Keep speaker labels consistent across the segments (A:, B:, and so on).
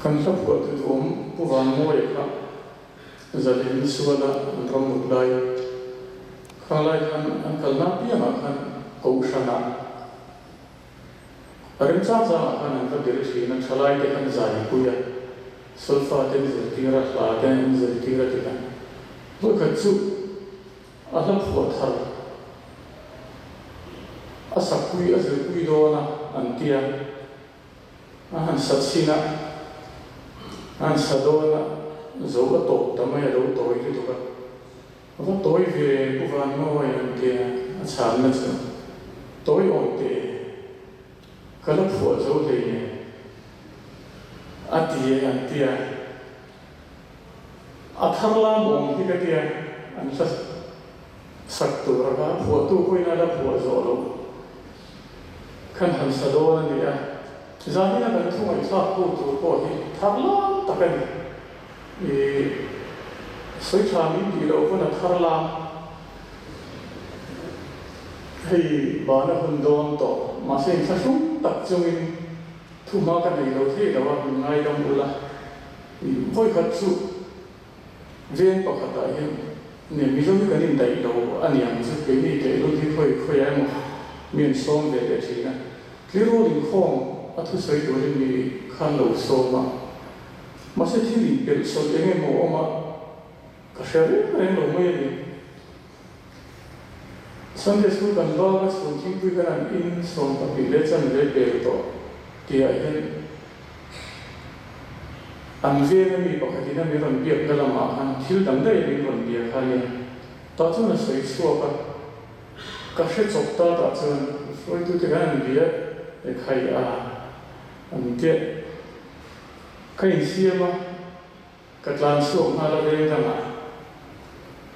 A: Kan hla phuahtu duhawm Pu Vanmawia kha zalen suala an ram mut lai khang lai khan an kalna apiangah khan Kohhranah a remchang changah khan an va tel thin a, thalaite khan zaipui a, solfa te an zirtir a, hla te an zirtir a ti khan vawikhat chu a hla phuah thar a sakpui a zirpui dawn a an tia. A han sa chhin a, a han sa dawn a, zo a tawp ta mai a lo tawi lutuk a, a va tawi ve Pu Vanmawi an ti a, a chhanna chu tawi awm teh e, ka la phuah zo hlei nen a ti e an ti a, a thar lam awm hi ka ti a, an hla sak tur a kha phuahtu pawhin a la phuah zawh loh. Kan han sa dawn a ni a, zanina kan thu ngaihthlak hu tur pawh hi thar lam tak a ni. I sawi tha min tih loh pawn a thar lam. Hei bana hun dawn tawh, mahse inthlahrung tak chungin thu hma ka nei lo thei lo a, min ngaidam ula. I vawikhat chu Veng pakhatah hian ne Mizo hi kan indaih lo a ni ang chu, keini tehlul hi khawi khawiah emaw mi an sawm ve leh thin a, tleirawl inkhawm a thusawi turin mi khan lo sawm a, mahse thil inpelh sawlh eng emaw awm a ka hre reng reng lo mai a ni. Sunday School kan bak a chhun thingpui kan an in 12 leh chanve pel tawh tihah hian an veng a mi pakhatin a mi rawn biakna lamah khan thil dang daih min rawn bia kha nia tah chuan a sawi chhuak a, ka hre chawp ta tah chuan hruaitute khan an bia e khai a an tia ka insiam a. Ka tlan chhuak nghal a veng dangah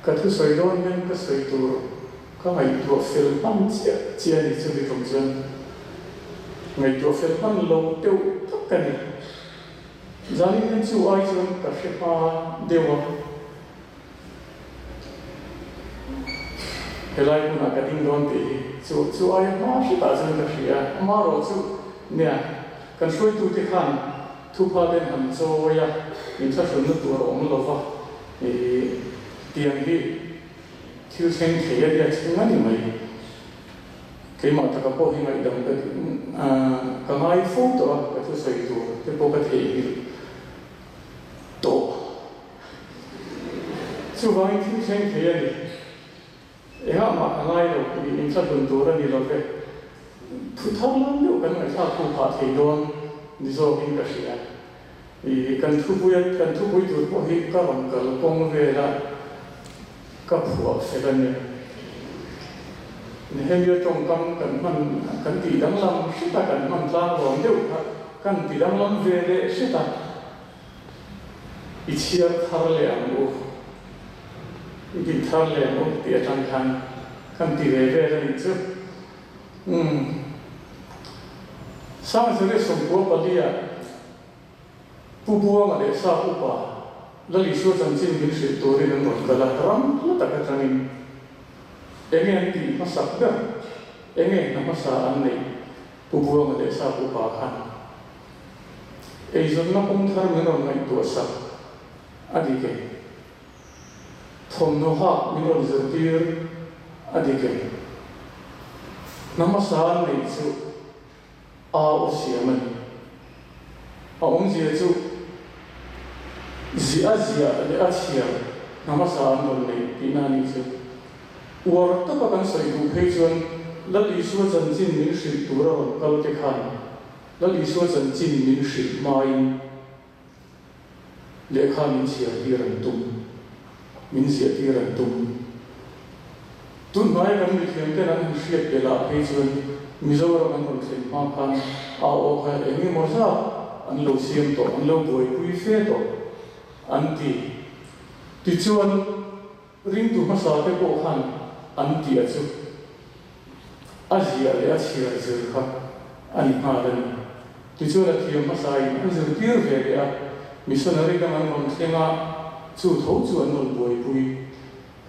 A: ka thusawi dawn hian ka sawi tur ka ngaihtuah fel hman chiah chiah a ni chu mi tum chuan ngaihtuah fel hman lo deuh tak ka ni. Zanin hian chu ai chuan ka hre hma deuh a, helai hmunah ka ding dawn tih hi chu chu aia hma hretah chuan ka hria a, amaherawhchu nia kan hruaitute khan Thupha ten han chawi a, inthlahrunna tur a awm lo va, ih tiang hi thil thleng thei a nia thleng a ni mai. Keimah taka pawh hi ngaihdam ka ka ngai fo tawh a, ka thusawi tur te pawh ka theihnghilh tawh. Chuvangin thil thleng thei a ni. Engah mah ka ngai lo, ih inthlahlun tur a ni lo ve. Thu thar lam deuh kan ngaihthlak khu phah thei dawn ni zawkin ka hria. Ih kan thupui a, kan thupui tur pawh hi ka rawn kal kawng vela ka phuah fel a nia. Nehemia tawngkam kan hman, kan tih danglam hret a, kan hman tlang lawm deuh kha kan ti danglam ve leh hret a. I chhiar thar leh ang u, i ti thar leh ang u tih atang khan kan ti ve vel a nih chu. Umm. Sangziri 94 ah Pu Buanga leh Sap upa Lal Isua chanchin min hrilh turin an rawn kal a, ram hla tak atangin enge an tih hmasak ber, enge hna hmasa an neih Pu Buanga leh Sap upa khan. Eizawnna kawng thar min rawn ngaihtuah sak a dik e. Thawmhnaw hak min rawn zirtir a dik e. Hna hmasa an neih chu a aw siam a ni. A awmzia chu ziah a ziah leh a chhiar hna hmasa an rawn neih tihna a nih chu. Uar taka kan sawi duh phei chuan Lal Isua chanchin min hrilh tur a rawn kal te khan Lal Isua chanchin min hrilh hmain lehkha min chhiar tir an tum, min ziah tir an tum. Tun hnaia kan mithiam ten an han hriat belh ah phei chuan Mizoram an rawn thlen hma khan a aw kha eng emaw zat an lo siam tawh, an lo buaipui fe tawh an ti. Tichuan. Ringtu hmasa te pawh khan an tih a chu a ziah leh a chhiar zir kha a ni nghal a ni. Tichuan a thiam hmasain an zirtir ve leh a, missionary dang an rawn thleng a, chu tho chu an rawn buaipui.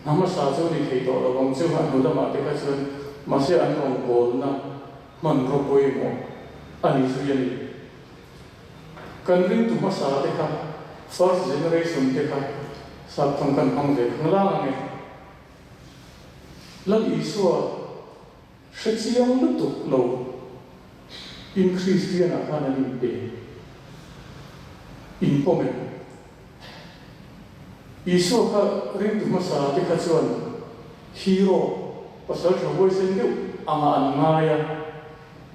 A: Hna hmasa chu a ni thei tawh lo ang chu a hnu lamah te kha chuan mahse an rawngbawlna hmanraw pawimawh a ni zui a ni. Kan ringtu hmasa te kha, first generation te kha sapthawng kan hmang ve khanglang ang e. Lal Isua hre chiang lutuk lo in Kristian ah khan an inpe inpawm em? Isua kha ringtu hmasa te kha chuan hero, pasal tha huaisen deuh anga an ngai a,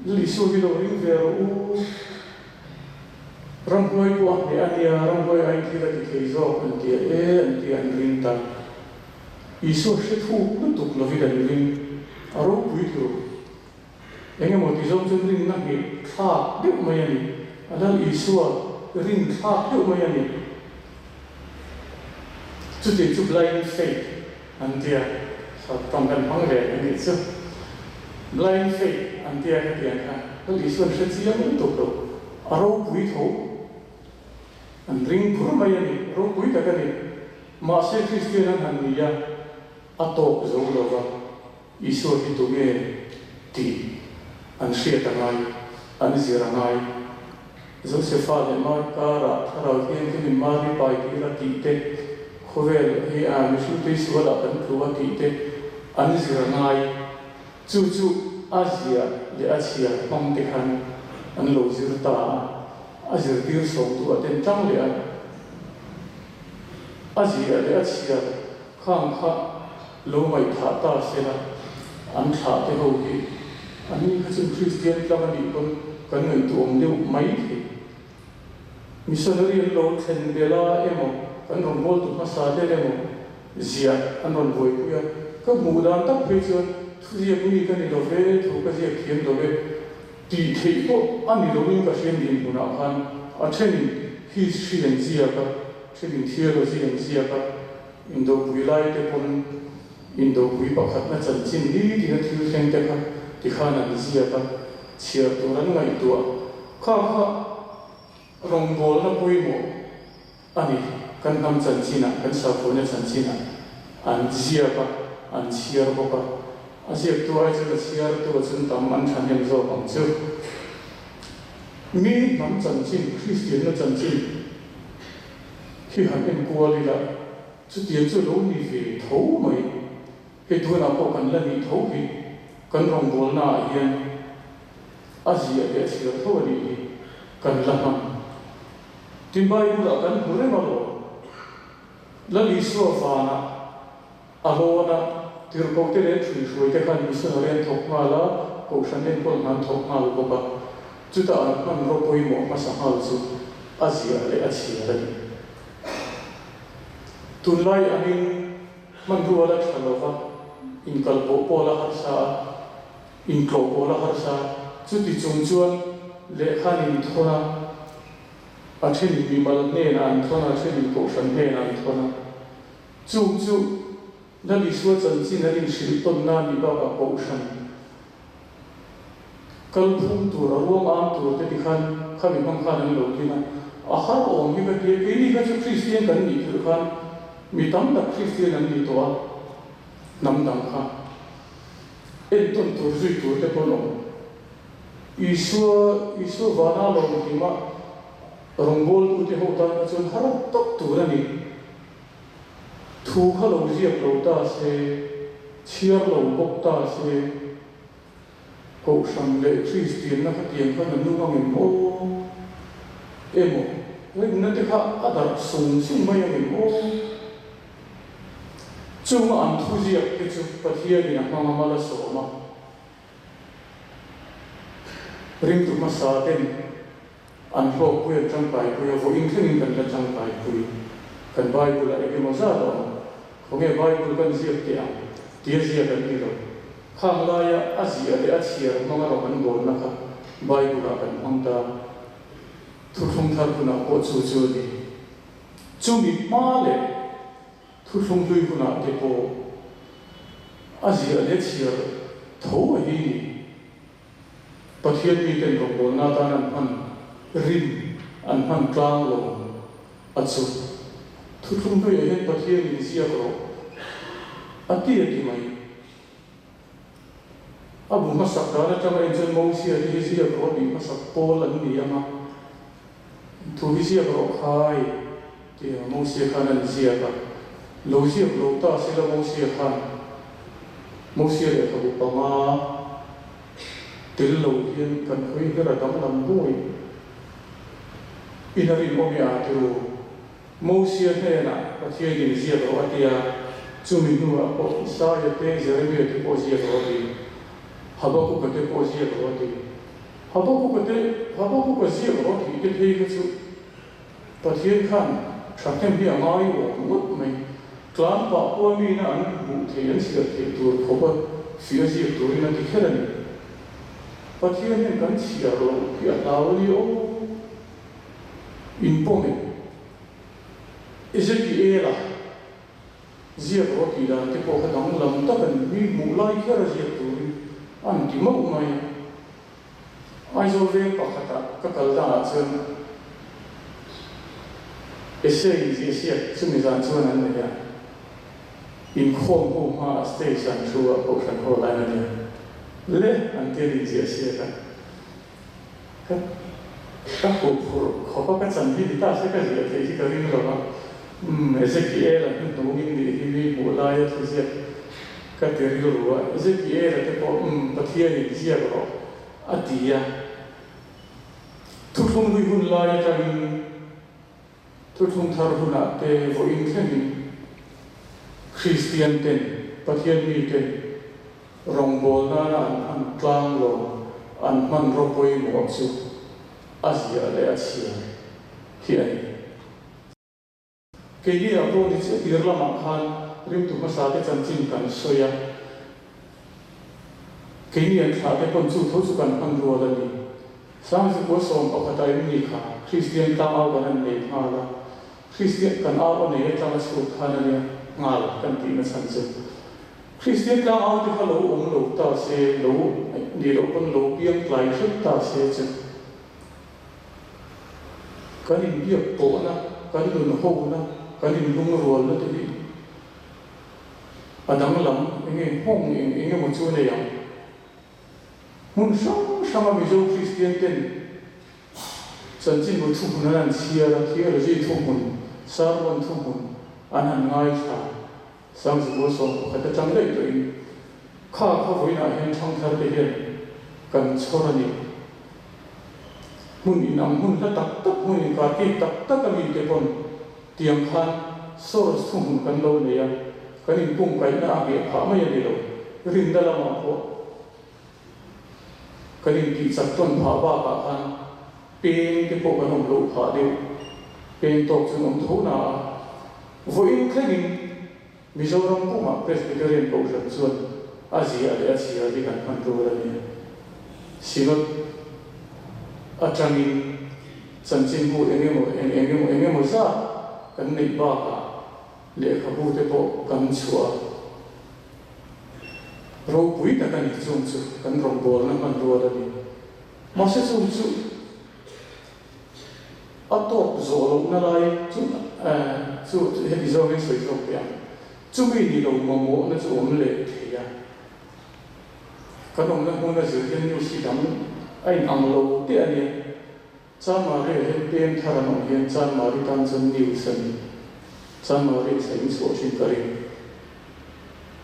A: Lal Isua hi lo ring ve rawh u, ramhuai pawh a hneh a nia, ramhuai aiin thil a ti thei zawk an ti a e an ti a an ring ta. Isua hre thuk lutuk lovin an ring, a ropui tur. Eng emaw ti zawng chuan rinna ngheh thlak deuh mai a ni. A Lal Isua rin thlak deuh mai a ni. Chuti chu blind faith an tia, sap tawng kan hmang ve a nih chu. Blind faith an tia ka ti ang kha, Lal Isuan hre chiang lutuk lo, a ropui tho. An ring bur mai a ni, ropui tak a ni. Mahse Kristian an han ni a, a tawk zo lo va. Isua hi tunge tih an hriat a ngai, an zir a ngai. Josefa leh Mari karah Thlarau Thianghlimin Mari pai tir a tih te, khawvel hi a mihring tuisualah kan tlu a tih te an zir a ngai. Chu chu a ziah leh a chhiar hmang te khan an lo zir ta a, a zirtir sawmtu a ten tang leh a, a ziah leh a chhiar Khang kha lo ngaihthah ta se la, an thlah te ho hi an ni kha chuan Kristian tlang a nih pawn kan ngaihtuah deuh mai thei. Missionary an lo thlen belh a emaw, kan rawn bawl tu hmasa der emaw ziah an rawn buaipui a, ka hmuh dan tak phei chuan thuziak mi ka ni lo ve, thu ka ziak thiam lo ve tih theih pawh a ni loin ka hriat dinhmunah khan a thenin history an ziak a, thenin theology an ziak a. Indopui lai te pawn Indopui pakhatna chanchin ni tina thil thleng te kha tikhan an ziak a, chhiar tur an ngaihtuah kha kha rawngbawlna pawimawh a ni. Kan hnam chanchinah, kan sakhuana chanchinah an ziak a, an chhiar bawk a. A ziaktu ai chuan a chhiartu a chun tam an thahnem zawk ang chu. Mi hnam chanchin, Kristianna chanchin, Khi han en kual ila, chutiang chu lo ni ve tho mai. Hei tunah pawh kan la nih tho hi, kan rawngbawlna ah hian a ziah leh a chhiar tho a nih hi kan la hman. Tin Bible ah kan hmu reng alawm, Lal Isua vanah A lawn a, tirhkohte leh ṭhuihruaite khan missionary an thawk nghal a, kohhran enkawl hna an thawk nghal bawk a. Chutah an hmanraw pawimawh hmasa nghal chu a ziah leh a chhiar a ni. Tunlai angin hmanrua la ṭha lova inkalpawh pawh la harsa a, intlawh pawh la harsa a, chuti chung chuan lehkha an inthawn a, a ṭhenin mimal hnenah an thawn a, a ṭhenin kohhran hnenah an thawn a. Chung chu Lal Isua chanchin an inhrilh tawnna a nih bakah Kohhran kalphung tur, a ruang am tur te tikhan khami hmang khan an lo din a. A har awm hi ka ti a, keini kha chu Kristian kan nih thilh khan mi tam tak Kristian an ni tawh a, hnam dang kha entawn tur zui tur te pawh an awm. Isua, Isua vana lawmhima rawngbawltute ho tan kha chuan har tak tur a ni. Thu kha lo ziak lo ta se, chhiar lo bawk ta se, Kohhran leh Kristianna kha tiang khan a nung ang em aw? Emaw, rinna te kha a darh sung sung mai ang em aw? Chunga an thu ziak te chu Pathianin a hmang a mal a sawm a, ringtu hmasa ten An hlawkpui an tangkaipui a, vawiin thlengin kan la tangkaipui. Kan Bible-ah eng emaw zat a awm. Khawnge Bible kan ziak teh ang tia ziak an ni lo. Khang laia a ziah leh a chhiar hmanga rawng an bawlna kha Bible-ah kan hmang ta. Thuthlung thar hunah pawh chu chu a ni. Chumi hma leh thuthlung hlui hunah te pawh a ziah leh chhiar tho a hi ni. Pathian miten rawngbawlna atan an hman rin an hman tlang lo a chu. Thuthlung hnuaiah hian Pathian in ziak rawh a ti a ti mai. A bu hmasak dan atanga en chuan Mosia te hi ziak rawh tih hmasak pawl an ni ang a. Thu hi ziak rawh khai tia Mosia khan an ziak a, lo ziak lo ta sela Mosia khan Mosia lehkhabu panga tel lo hian kan hawi her a danglam dawi in a rinawm e a ti ru. Mosia hnenah Pathian in ziak rawh a ti a, chumi hnuah pawh Isaia te, Jeremia te pawh ziak rawh a ti, Habakuka te pawh ziak rawh a ti. Habakuka te, Habakuka ziak rawh tih te phei kha chu Pathian khan thahnem hi a ngai awm ngawt mai. Tlan pah pawha mina an hmuh theih, an chhiar theih tur khawpa fia ziak turin a ti kher a ni. Pathian hian kan chhiar loh hi a hlau a ni aw. Inpawm e. Ezekiela ziak rawh tih dan te pawh kha danglam tak a ni. Mi hmuh lai kher a ziak turin an ti mauh mai a. Aizawl veng pakhatah ka kal danah chuan essay inziahsiak chumi zan chuan an nei a. Inkhawm ho hmaah stage an thu a, Kohhran Hall ah en a nia. Le an ti an inziahsiak a. Ka ka huphurh khawp a, ka chan hi ni ta se ka ziah theih hi ka ring lo a. Umm Ezekiel-a hnuhnungin nih hi mi hmuh laia thuziak ka ti rilru a, Ezekiel-a te pawh umm Pathianin ziak rawh a ti a. Thuthlung hlui hun lai atangin Thuthlung thar hunah te vawiin thlengin Kristian ten, Pathian mi ten rawngbawl nana an hman tlang lo, an hmanraw pawimawh chu a ziah leh a chhiar hi a ni. Keini ah pawh ni chiah tir lamah khan ringtu hmasa te chanchin kan sawi a, keini an thlah te pawn chu tho chu kan hman rual a ni. Sangzikua 11 ah em ni kha Kristian tlangau kan han nei nghal a, Kristian kan au a nei atanga chhut khan a nia nghal kan tihna chhan chu. Kristian tlangau te kha lo awm lo ta se, lo nih loh pawn lo piang tlai hret ta se chu. Kan inbiak pawhna, kan nunhona, kan inlungrualna te hi a danglam eng nge nghawng eng eng emaw chu a nei ang. Hmun hrang hranga Mizo Kristian ten chanchinbu thuhmun an han chhiar a, theology thuhmun, sermon thuhmun an han ngaithla. Sangzibua 11 atang daih tawhin kha kha vawiinah hian thangthar te hian kan chhawr a ni. Hmun inang hmun hla tak tak, hmun inkarkik tak tak a mite pawn tiang khan source thuhmun kan lo nei a, kan inkungkaihna a ngheh phah mai a ni lo. Rinna lamah pawh kan intihchak tawn phah bakah khan peng te pawh kan awm loh phah deuh, peng tawk chu an awm tho na a. Vawiin thlengin Mizoram pumah Presbyterian Kohhran chuan a ziah leh a chhiar hi kan hman tur a ni. Synod atangin chanchinbu eng emaw eng eng emaw eng emaw zat kan neih bakah lehkhabu te pawh kan chhuah a. Ropui tak a ni chung chu kan rawngbawlna hmanrual a ni. Mahse chung chu A tawp zawh lohna lai chu chu heti zawngin sawi zawk teh ang. Chumi ni lo mamawhna chu awm leh thei a. Kan awmna hmuna zir hian news hi dang a in ang lo teh a nia. Chanmari ah hian peng thar an awm hian Chanmari tan chuan news a ni. Chanmari ah sain chhuah thin ka ring.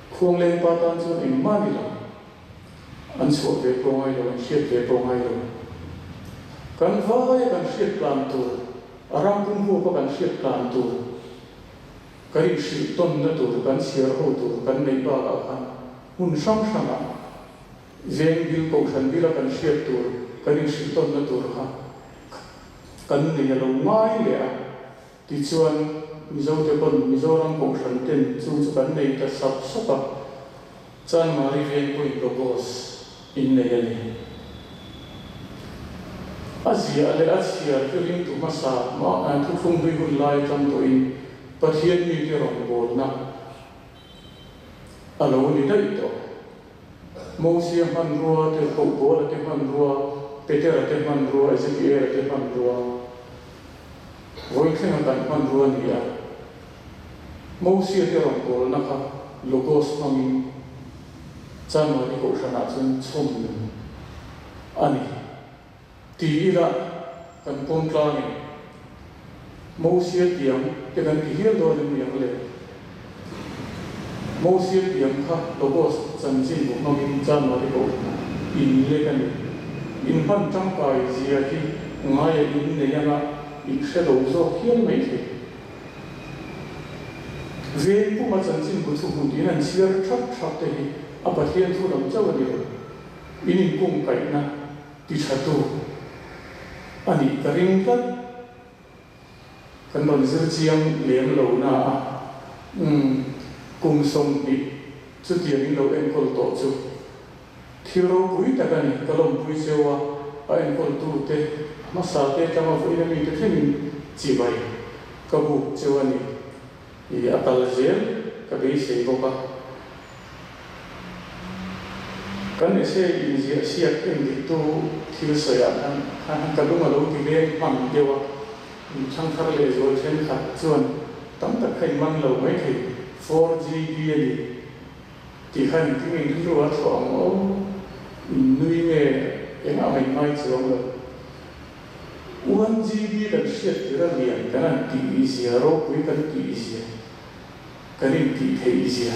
A: Khuanglengpa tan chuan engmah ni lo. An chhuah ve pawh ngai lo, an hriat ve pawh ngai lo. Kan vaia kan hriat tlan tur, a ram pum huapa kan hriat tlan tur, kan inhrilh tawnna tur, kan chhiar ho tur kan neih bakah khan hmun hrang hrangah veng bil, kohhran bila kan hriat tur, kan inhrilh tawnna tur kha kan nei a lo ngai leh a. Tichuan, Mizote pawn Mizoram Kohhran ten chu chu kan nei ta sap sap a, Chanmari veng pawhin Logos in nei a ni. A ziah leh a chhiar chu ringtu hmasa thuthlung hlui hun lai atang tawhin Pathian mite rawngbawlna a lo ni daih tawh. Mosia hmanrua, Tirhkoh Paula te hmanrua, Petera te hmanrua, Ezekiela te hmanrua, vawithlenga kan hmanrua a ni a. Mosia te rawngbawlna kha Logos hmangin Chanmari Kohhranah chuan chhawm nun a ni. Ti ila kan pawm tlangin. Mosia tiang te kan ti hial dawn em ni ang le? Mosia tiang kha Logos chanchin bu hmangin Chanmari Kohhranah in lek a ni. In hman tangkai zia hi ngaia in nei anga in hre lo zawk hial mai thei. Veng puma chanchin bu thuhmun tiin an chhiar thap thap te hi a Pathian thu lam chauh a ni lo. In inkungkaihna ti thatu a nih ka ring tlat. Kan rawn zir chiang lem lo na a, umm, kum 20 chutiang in lo enkawl tawh chu thil ropui tak a ni. Ka lawmpui cheu a, a enkawltu te hmasa te atanga vawiin ami te thlengin chibai ka buk cheu a ni. I a kal zel ka beisei bawk a. Kan essay inziah siak en diktu thil sawiah khan khan ka lung a lo ti leng hman deuh a, inthangthar leh zual thenkhat chuan tam tak kha in man lo mai thei, 4GB a ni tih khan engtin nge in rilru a thlawh ang aw, in nui nge engah mah in ngai chuang lo. 1GB kan hriat tir a lian kan han tih zia, ropui kan tih zia. Kan intih theih zia.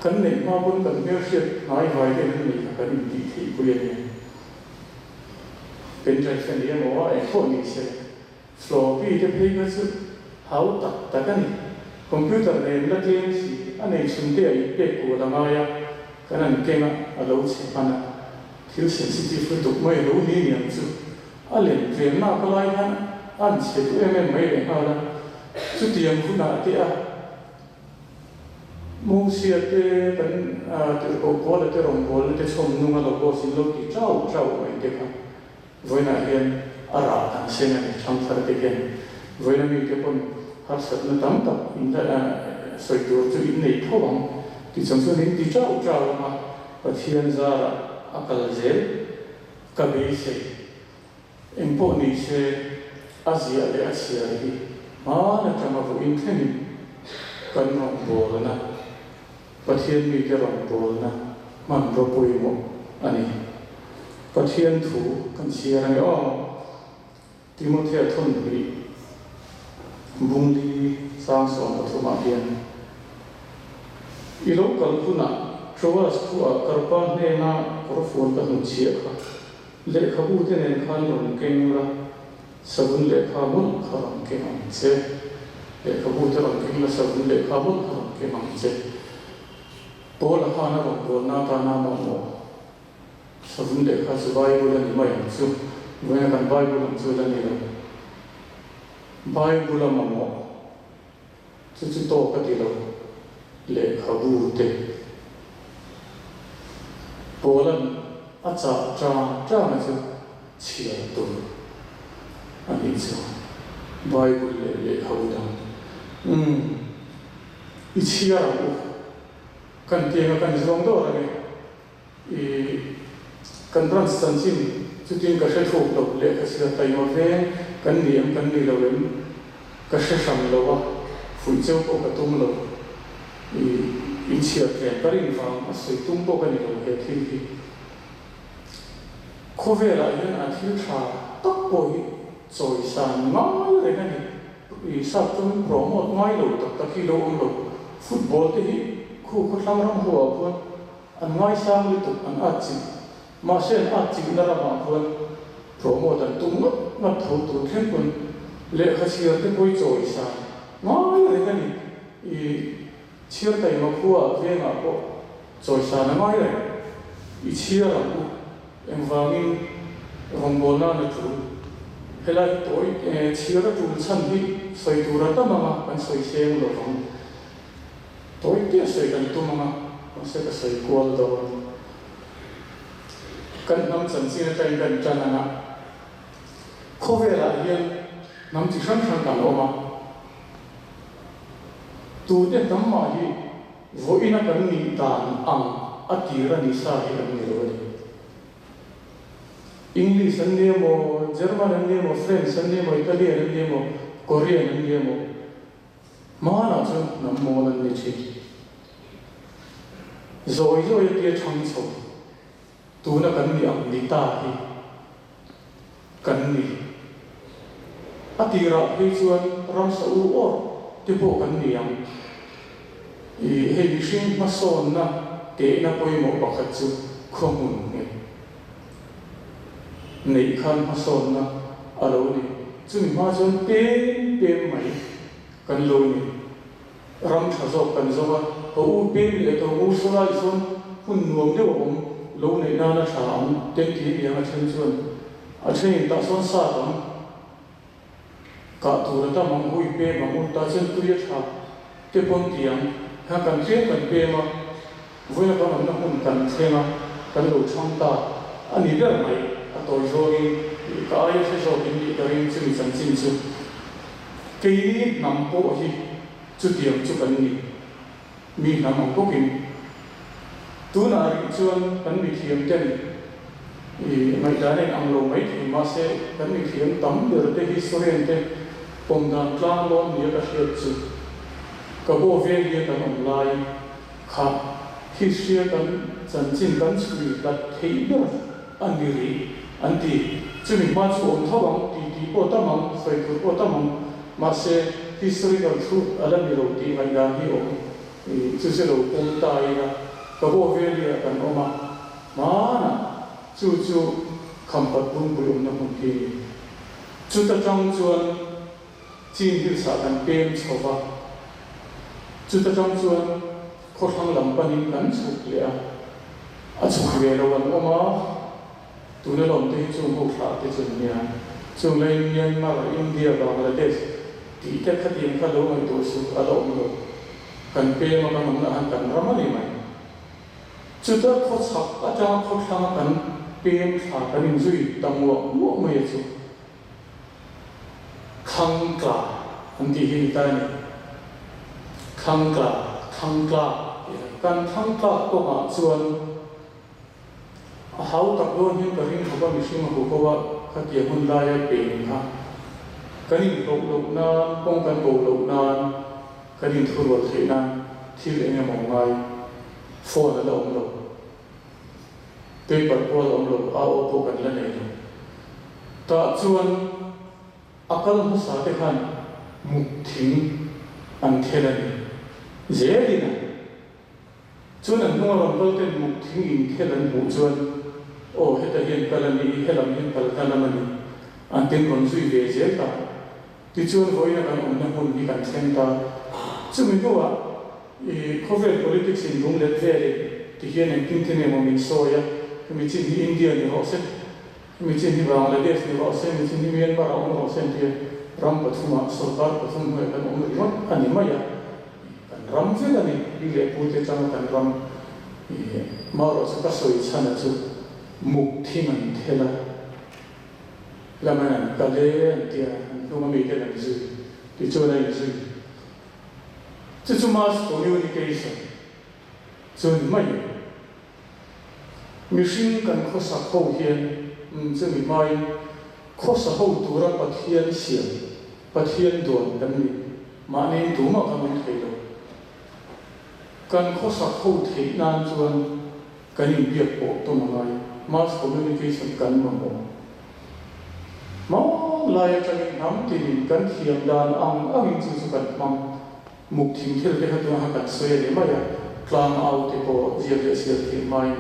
A: Kan neih hma pawn kan hmelhriat hnai vai ten an neih kha kan intih theih pui a nia. Pendrive a ni emaw a engpawh ni se, floppy te phei kha chu hau tak tak a ni. Computer nen la tlem si, a nei chhun te a inpek kual a ngai a, kan an keng a, a lo chhe hman a. Thil sensitive lutuk mai a lo ni niang chu. A lem tlemna ka lai hian a an chhe duh em em mai leh nghal a, chutiang hunah te a Mosia te kan tirhkoh Paula te rawngbawlna te chhawm nung a logos in lo ti chau chau mai te kha vawiinah hian a rah kan seng a ni, thangthar te hian vawiina mite pawn harsatna tam tak in sawi tur chu in nei tho ang ti chung chuan in ti chau chau ang a, Pathian zarah a kal zel. Ka beisei. Engpawh ni se, a ziah leh a chhiar hi hmaan atanga vawiin thlengin kan rawngbawlna, Pathian mite rawngbawlna hmanraw pawimawh a ni. Pathian thu kan chhiar ange aw. Timothea thawnhnih bungli sang 13 ah hian, I lo kal hunah Troas khuaah Karpa hnena kawrfual ka hnutchhiah kha lehkhabu te nen khan rawn keng la, savun lehkha mawlh kha rawn keng ang che. Lehkhabu te rawn keng la, savun lehkha mawlh kha rawn keng ang che. Paula khan a rawn bualna atana mamawh. Savun lehkha chu Bible a ni mai ang chu. Vawiina kan Bible ang chu la ni lo. Bible a mamawh chu chu tawk a ti lo. Lehkhabu te Paula'n a chah chang chang a chu chhiar tur a nih chu. Bible leh lehkhabu dang. Umm, i chhiar ang u. Kan tianga kan zuang dawr a ni. I kan branch chanchin chutin ka hre thuk lo, lehkha chhiar taima veng kan ni em kan ni lo em ka hre hran lo a, fuih cheu pawh ka tum lo. I inchhiar tlem ka rin vang a sawi tum pawh ka ni lo he thil hi. Khawvelah hian a thil tha tak pawh hi chawisan ngai reng a ni. I sap chuan promote ngai lo tak tak hi lo awm lo. Football te hi khu khawthlang ram ho ah khuan An ngaisang lutuk an at chilh. Mahse an at chilhna ramah khuan promote an tum ngawt ngawt tho tur thleng pawn lehkha chhiar te pawh i chawi san ngai reng a ni. I chhiar taima khua vengah pawh chawi san a ngai reng. I chhiar ang u. Engvangin rawngbawlna na tul. Helai hi tawi chhiar a tul chhan hi sawi tur a tam anga kan sawi seng lo vang. Tawi te sawi kan tum anga, mahse ka sawi kual dawn. Kan hnam chanchin atangin kan tan anga, khawvelah hian hnam chi hrang hrang kan awm a, tute hnam mah hi vawiina kan nih dan ang a tir a ni sa hi kan ni lo a ni. English an ni emaw, German an ni emaw, French an ni emaw, Italian an ni emaw, Korean an ni emaw, Hmanah chuan hnam mawl an ni thin. Zawi zawi a tia thang chho, tuna kan ni ang ni ta hi kan ni. A tirah phei chuan ramsa u awr te pawh kan ni ang. I hei mihring hmasawnna tehna pawimawh pakhat chu khuahmun nghet neih khan hmasawnna a lo ni. Chumi hma chuan pem pem mai kan lo ni. Ram tha zawk kan zawng a, ka u pem leh tawh u saw lai sawn hun nuam deuh a awm lo neih nana tha ang ten ti aniang a then chuan a thenin tah sawn sa tam Kah tur a tam ang, hui pem ang u, tah chuan tui a tha te pawn ti ang. Heng kan tlem kan pem a, vawiina kan awmna hmun kan thleng a, kan lo chhang ta a ni ber mai. A tawi zawngin ka aia hre zawkin nih ka ring chumi chanchin chu. Keini hnam pawh hi chutiang chu kan ni. Mi hnam ang bawkin tunah rih chuan kan mithiam ten i ngaihdan a inang lo mai thei mahse kan mithiam tam ber te historian te pawm dan tlang lawn nia ka hriat chu ka bo vel hia kan awm lai kha history a kan chanchin kan chhui hlat theih ber a ni rih an ti. Chumi hma chu awm tho ang ti tih pawh tam ang, sawi tur pawh tam ang, mahse historical truth a la ni lo tih ngaihdan hi awm i chu chu lo pawm ta ila ka bo vel hi ah kan awm a, hmanah chu chu Khampat Bungpui awmna hmun khi a ni. Chuta tang chuan Chin Hills ah kan pem chho va, chuta tang chuan khawthlang lam panin kan chhuk leh a, a chhuk ve lo an awm a, tuna lawm te hi chung ho thlah te chu an nia. Chung laiin Myanmar, India, Bangladesh tih te khatiang kha lo ngaihtuah suh a la awm lo. Kan pem a kan awmna han kan ram a ni mai. Chuta khawchhak atanga khawthlanga kan pem thla kan inzui ta muah muah mai a chu. Thlang tla an tih hi ni ta a ni. Thlang tla, thlang tlak tih a ni. Kan thlang tlak kawngah chuan a hau tak dawn hian ka ring khawp a, mihring a huho a, khatia hun laia peng kha kan inhlawh loh nan, kawng kan bo loh nan, kan inthurual theih nan thil eng emaw ngai phone a la awm lo. Paper pawh a la awm lo, AO pawh kan la nei lo. Tah chuan a kal hmasa te khan muk thing an thel a ni. Zelin a chuan an hnunga rawn kal ten muk thing in thel an hmuh chuan aw heta hian kal a ni i, helam hian kal hna lam a ni an tin rawn zui ve zel ta. Tichuan vawiina kan awmna hmun hi kan thleng ta. Chumi hnuah I khawvel politics in lung let velin ti hian engtin tin emaw min sawi a, hemi chin hi India ni rawh se, hemi chin hi Bangladesh ni rawh se, hemi chin hi Myanmar ah awm rawh se an ti a, ram pathumah sorkar pathum hnuaiah kan awm ringawt a ni mai a, kan ram vek a ni, pi leh pu te changa kan ram i marawh chu ka sawi chhan a chu muk thing an thel a, laman an kal e an ti a, an hnung ami ten an zui tichuan a inzui. Chu chu mass communication chu ni mai e. Mihring kan khawsak ho hian chumi hmain khawsa ho tura Pathian siam, Pathian duan kan ni. Mahni tumah kan awm thei lo. Kan khawsak ho theih nan chuan kan inbiak pawh tawn a ngai. Mass communication kan mamawh. Hmang lai atangin hnam tinin kan thiam dan ang angin chu chu kan hmang. Muk thing thil te kha tuna kha kan sawi a ni mai a, tlang au te pawh ziak leh sial theih hmain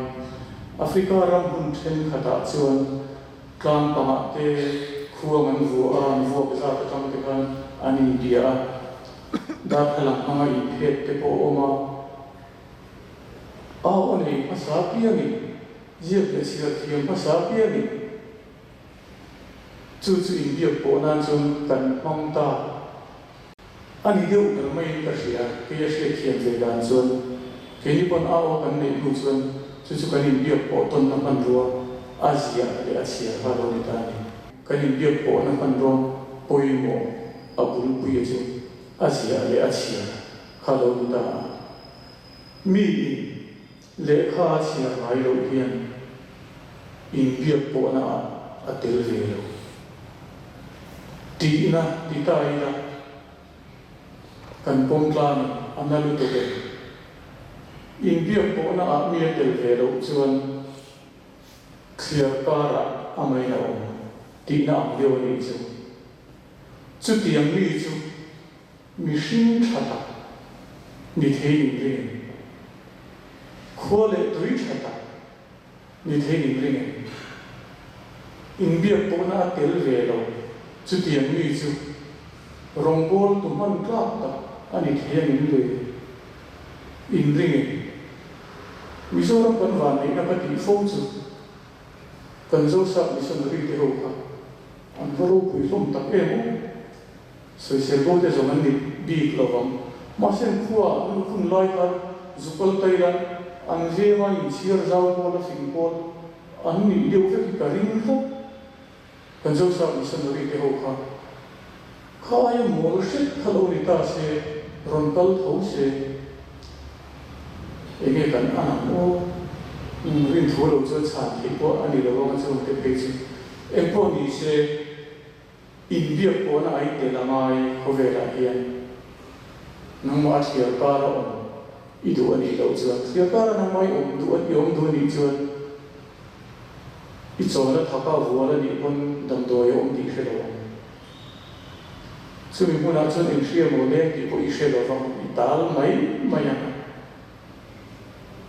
A: Africa ram hmun thenkhatah chuan tlang pangah te khuang an vuah a, an vuak zat atang te khan an inbia a, darthlalang hmanga inphet te pawh a awm a, au a nei hmasa piangin ziak leh sial thiam hmasa piangin chu chu inbiak pawh nan chuan kan hmang ta a ni deuh ber maiin ka hria, kei a hriat thiam ve dan chuan keini pawn a aw kan neih hnu chuan chu chu kan inbiak pawh tawnna hmanrua a ziah leh a chhiar kha a lo ni ta a ni. Kan inbiak pawhna hmanrua pawimawh a bulpuia chu a ziah leh a chhiar kha a lo ni ta a. Miin Lehkha a chhiar ngai loh hian inbiak pawhna ah a tel ve lo. Tihna ti ta ila kan pawm tlanin a na lutuk e. Inbiak pawhna ah mi a tel ve loh chuan thliar karah a ngaina awm tihna ang deuh a nih chu. Chutiang mi chu mihring tha tak ni theiin in ring em? Khua leh tui tha tak ni theiin in ring em? Inbiak pawhna a tel ve lo, chutiang mi chu rawngbawltu hman tlak tak a ni thei ang em le? In ring em? Mizoram kan vanneihna ka tih fo chu kan Zosap missionary te ho kha an va ropui hlawm tak em aw! Sawisel bo te zawng an ni bik lo vang. Mahse an khua an hun lai khan zukal taila an venga inchhiar zau pawl a fing pawl an nih deuh vek hi ka ring tlat. Kan Zosap missionary te ho kha kha aia mawl hret kha lo ni ta se, rawn kal tho se enge kan an ang aw? Umm rinthu lo chuan chhan theih pawh a ni lo ang a chungte phei chu engpawh ni se. Inbiak pawhna a intel a ngai khawvelah hian nangmah a thliar kar a awm i duh a nih loh chuan, thliar kara nangmah i awm duh i awm duh a nih chuan i chawlna thaka vual a nih pawn damdawi a awm tih i hre lo ang. Chumi hmunah chuan inhria maw leng tih pawh i hre lo vang, i tal mai mai ang a,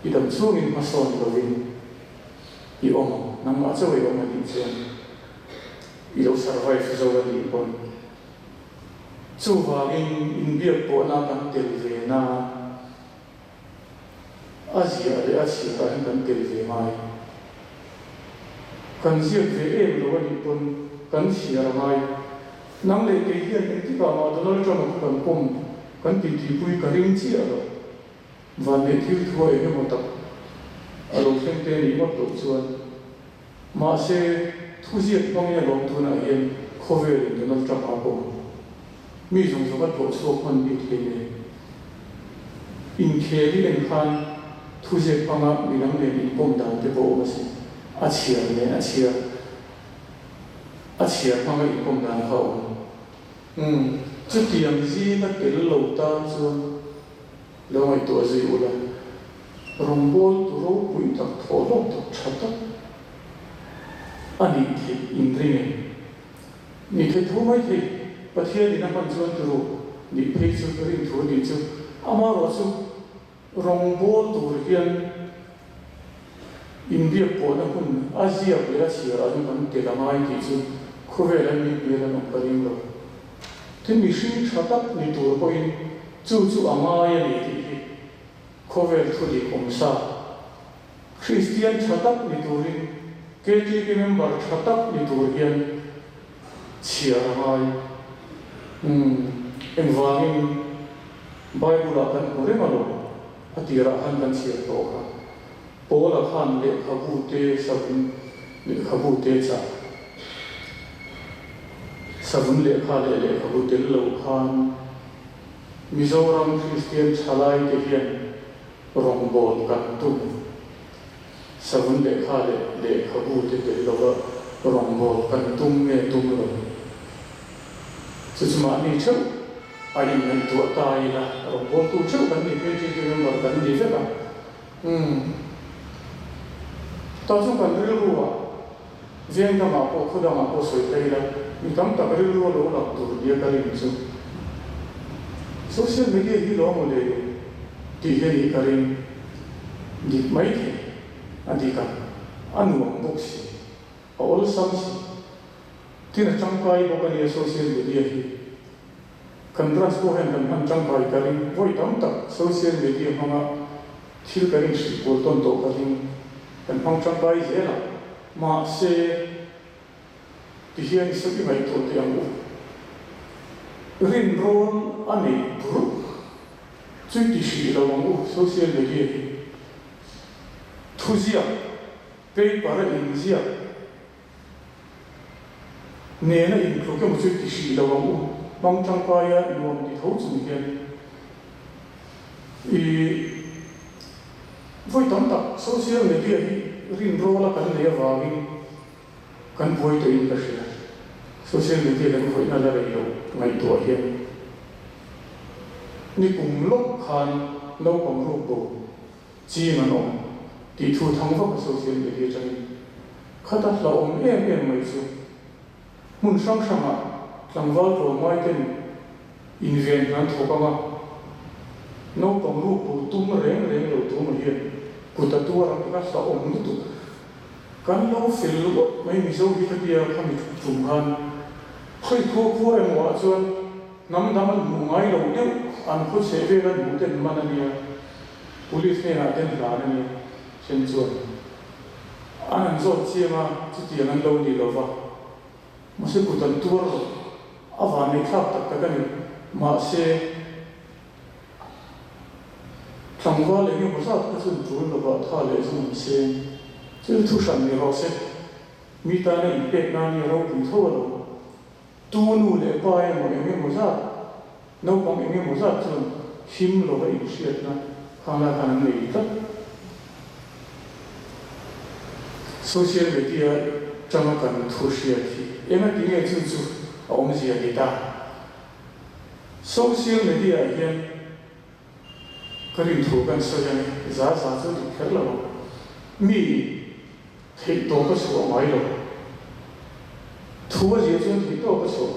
A: i dam chungin hmasawn lovin i awm ang, nangmah chauh i awm a nih chuan. I lo survive zo a nih pawn. Chuvangin inbiak pawhna kan tel ve na a ziah leh a chhiatah hian kan tel ve ngai. Kan ziak ve em lo a nih pawn kan chhiar a ngai. Nang leh kei hian engtikah mah Donald Trump-a kha kan pawm kan titipui ka ring chiah lo. Vanneih thil thua eng emaw tak a lo thleng te nih ngawt loh chuan. Mahse, thuziak hmangin a lawm tunah hian khawvelin Donald Trump a pawm. Mi zawng zawng a tlawh chhuak hman bik hlei nen. Inkhel i en khan thuziak hmanga midang nen inpawm dan te pawh awm asin. A chhiar nen a chhiar a chhiar hmanga inpawm dan kha a awm. Umm, chutiang zinga tel lo tan chuan Lo ngaihtuah zui ula, rawngbawltu ropui tak, thawhlawk tak, tha tak a nih theih in ring em? Nih theih tho mai thei, Pathianin a hman chuan turu nih phei chu rin thu nih chu. Amaherawhchu rawngbawl tur hian inbiak pawhna hun a ziak leh a chhiarah chuan kan tel a ngai tih chu khawvel an nih hmel an awm ka ring lo. Tin, mihring tha tak ni tur pawhin chu chu a ngai a ni tih hi khawvel thu dik awm sa. Kristian tha tak ni turin KTP member tha tak ni tur hian chhiar a ngai. Umm, engvangin Bible-ah kan hmu reng alawm, a tirah khan kan chhiar tawh kha. Paula khan lehkhabu te savun lehkhabu te chah savun lehkha leh lehkhabu tel lo khan Mizoram Kristian thalai te hian rawngbâwl kan tum. Savun lehkha leh lehkhabu te tel lova rawngbâwl kan tum nge tum lo? Chu chu mahni theuh a inngaihtuah ta ila rawngbâwltu theuh kan ni phei chu member kan ni vek a. Umm. Tah chu kan rilru ah veng dangah pawh khaw dangah pawh sawi ta ila mi tam tak rilru a lo lang tur nia ka rin chu social media hi lo maw le tih hi a nih ka ring dik mai thei a dik a, a nuam bawk si, a awlsam si. Tin a tangkai bawk a nia social media hi. Kan branch pawh hian kan hman tangkai ka ring. Vawi tam tak social media hmanga thil kan inhrilh kual tawn tawh ka ring. Kan hmang tangkai zel a, mahse tihian i sawi ngaihtuah teh ang u. Rinrawn a neih burh chu i ti hrih lo ang u social media hi. Thuziak, paper a inziak. Nena intluk emaw chu ti hrih lo ang u, hmang tangkaia nuam ti tho chung hian i vawi tam tak social media hi rinrawla kan nei avangin kan buai tawhin ka hria. Social media kan khawihna la rei lo ngaihtuah hian nikum lawk khan naupang ruk bo Ching an awm tih thu thang vak a social media atangin khata hlauhawm em em mai chu hmun hrang hrangah Tlangval tlawmngai ten inven hna an thawk ang a, naupang ruk bo tum reng reng lo tuma hian kut a tuar ang tih kha hlauhawm lutuk. Kan lo fel ngawt mai Mizo hi ka tia khami tum khan khawi khua khua emaw ah chuan hnam dang an hmuh ngai loh deuh an khaw chheh vel an hmuh ten man a nia, Police hnenah ten hlan a nia then chuan an han zawt chiang a chutiang an lo ni lova. Mahse kut an tuar lo, a van neih thlak tak tak a ni. Mahse tlangval eng emaw zat kha chuan tul lovah tha leh zum an seng. Thil thu hran ni rawh se, mi tana inpek nan hi a ropui tho alawm. Tu nu leh pa emaw eng emaw zat, naupang eng emaw zat chuan him lova inhriatna khang lai khan an nei tlat. Social media tanga kan thu hriat hi engati nge chu chu a awmzia ni ta? Social media ah hian ka rinthu kan sawi a ni, za za chu dik kher lo ang. Mi theih tawp a chhuah ngai lo. Thu a zia chuan theih tawp a chhuah.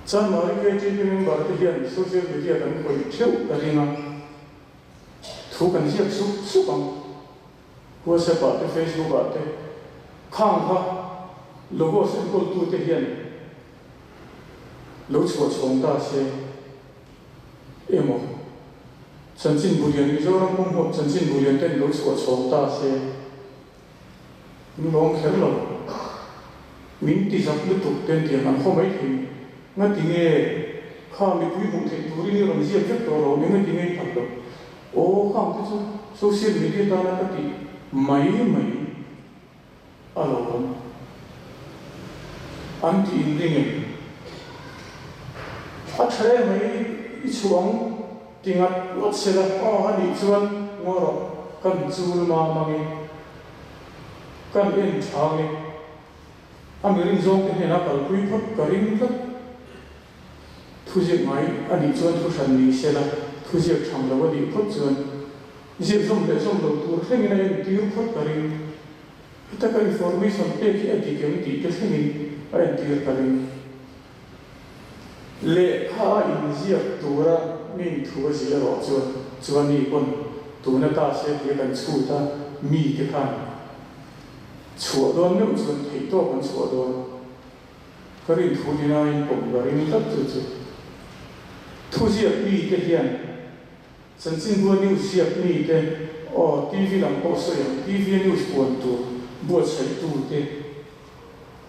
A: Chanmari KTP member te hian social media kan khawih theuh ka ring a. Thu kan ziak sup sup ang. WhatsApp ah te Facebook ah te khang kha logos enkawl te hian lo chhuah chhawng ta se emaw chanchin bulian Mizoram pum huap chanchin bulian ten lo chhuah chhawng ta se Min lawm kher lo. Min ti zak lutuk ten tiang an khaw mai thei. Ngati nge kha mipui hmuh theih turin i rawn ziak vek tawh lo, engati nge i phal loh? Aw khang te chu social media tana ka tih mai mai a lawm. An tih in ring em? A tha em mai i chhuang ti ngat ngawt se la, aw a nih chuan ngaw rawh kan chul mam ange. Kan en tha nge? A mi rinzawngte hnena kalpui phawt ka ring tlat. Thuziak ngai a nih chuan thu hran ni se la, thuziak thang lo a nih phawt chuan ziak zawm leh zawm lo tur thlengin a entir phawt ka ring. Heta ka information pek hi a dik em tih te thlengin a entir ka ring. Lehkha a inziak tura min thu a zir erawh chuan chuan ni pawn tuna ta se tia kan chhut a, mite khan chhuah dawn meuh chuan theihtawp an chhuah dawn. Ka rin thu ni nain pawm ka ring tlat chu chu. Thuziak mite hian Chanchinbua news ziak mite aw TV lam pawh sawi ang, TV a news puan tur buatsaih tute,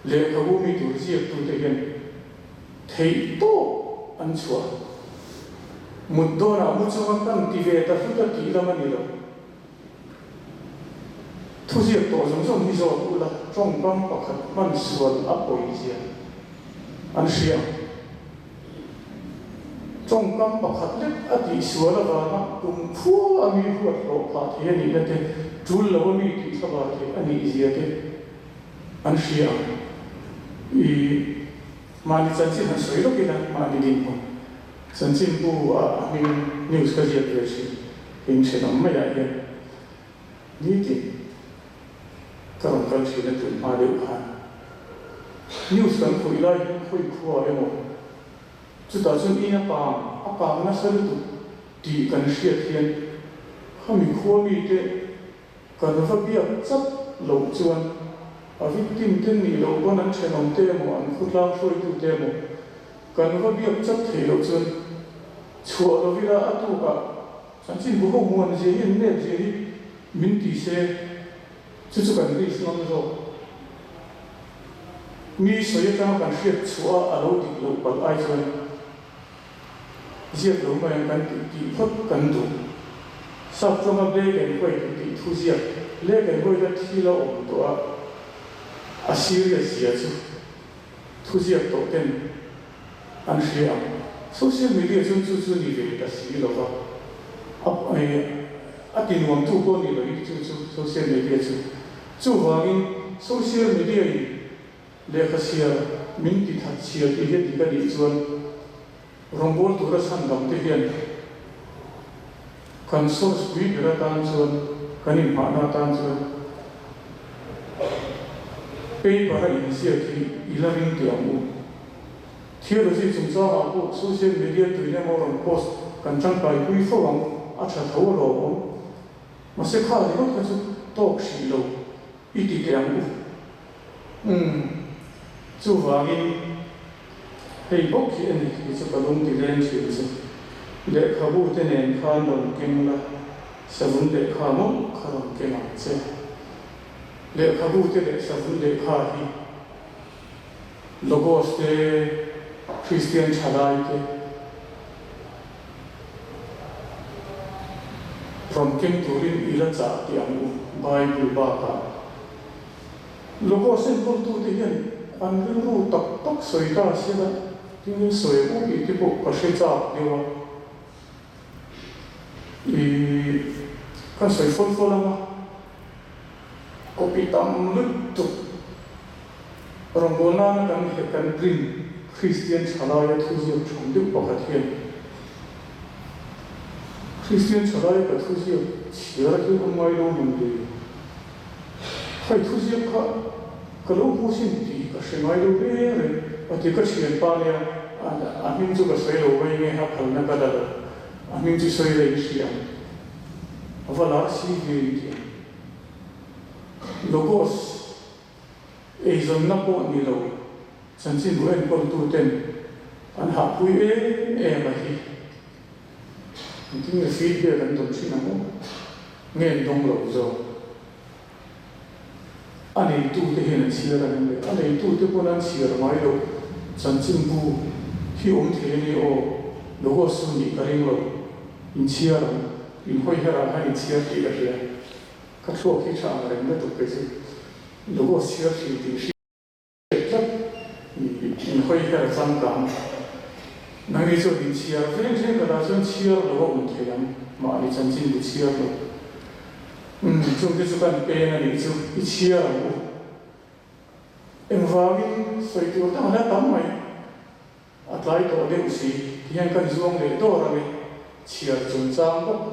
A: Lehkhabu mi tur ziaktute hian theih tawp an chhuah. Mut dawnah mu chunga kan ti ve ta hlut a tih lam a ni lo. Thuziak tawh zawng zawng hi zawt ula tawngkam pakhat hman sual a pawi zia an hria ang. Tawngkam pakhat lek a tih sual avanga kum khua a mi huat hlawh phah thei a nihna te, tul lo a mi tih thlabar thei a nih zia te, An hria ang. I mahni chanchin han sawi lawk ila, mahni dinhmun chanchin bu ah a hming news ka ziak ve thin, in thenawm maiah hian nitin ka rawn kal thin a tun hma deuh khan. News kan khawih lai hian khawi khua emaw chutah chuan in a kang, a kang nasa lutuk tih kan hriat hian khami khua mite Kan va biak chap loh chuan a victim te nih loh pawn an thenawm te emaw an khawtlang hruaitu te emaw kan va biak chap theih loh chuan chhuah lo ila a tukah chanchin bu ho muan zia hi an nep zia hi min ti se chu chu kan risk ngam zawk. Mi sawi atanga kan hriat chhuah a a lo dik loh palh ai chuan Ziak lo mai ang kan tih tih phawt kan duh. Sap tawnga black and white an tih thu ziak black and white a thil a awm tawh a, a serious zia chu thu ziak tawh ten an hria ang. Social media chuan chu chu ni ve ta si lo va, a a ti nuamtu pawh ni lo hi chu chu social media chu. Chuvangin social media in Lehkha chhiar min ti that chhiar tih hi a dik a nih chuan rawngbâwl tura chhan dang te hian kan source pui ber atan chuan kan inhmahna atan chuan paper a inziak hi i la ring teh ang u. Theology chungchangah pawh social media tuin emaw rawn post kan tangkaipui fo ang, a tha tho a lawmawm. Mahse kha ringawt kha chu tawk hrih lo i ti teh ang u. Umm, chuvangin hei bawk hi a ni tih chu ka lung ti leng thin chu. Lehkhabu te nen khan rawn keng la, savun lehkha mawlh kha rawn keng ang che. Lehkhabu te leh savun lehkha hi Logos te, Kristian thalai te rawn keng turin i la chah tih ang u Bible bakah. Logos enkawltute hian an rilru tak tak sawi ta sela tingin sawi ang u tih te pawh ka hre chak deuh a. I kan sawi fawl fawl ang a, copy tam lutuk rawngbâwl nâna kan he kan print Kristian Thalaia thuziak ṭhang deuh pakhat hian Kristian Thalaia ka thuziak chhiar hi awm ngai lo mang le, khai thuziak kha ka lo hmu sin tih ka hre ngai lo reng reng a ti ka ṭhianpa nia a hming chu ka sawi lo mai nge a phalna ka la lo a hming chu sawi la in hria ang a va lar si ve in ti ang Logos eizawnna pawh ni lo chanchinbu enkawltu ten an hahpui em em a hi engtin nge feedback an dawn thin ang aw nge an dawng lo zawk. A neitute hian an chhiar ang em le? A neitute pawn an chhiar ngai loh chanchinbu hi awm thei a ni aw, Logos chu nih ka ring lo. In chhiar ang, in hawi herah khan in chhiar tih ka hria. Ka thluak hi tha ang reng lutuk kei chu Logos chhiar thin tih hriat. Tlat in hawi her changkang. Nangni chuan in chhiar veng veng ka dah chuan chhiar lo a awm thei ang, mahni chanchin bu chhiar lo. Umm, chungte chu kan peng a nih chu, i chhiar ang u. Engvangin sawi tur dang la tam mai. A tlai tawh deuh si, ti hian kan zuang leh dawr ang e, chhiar chungchang bawk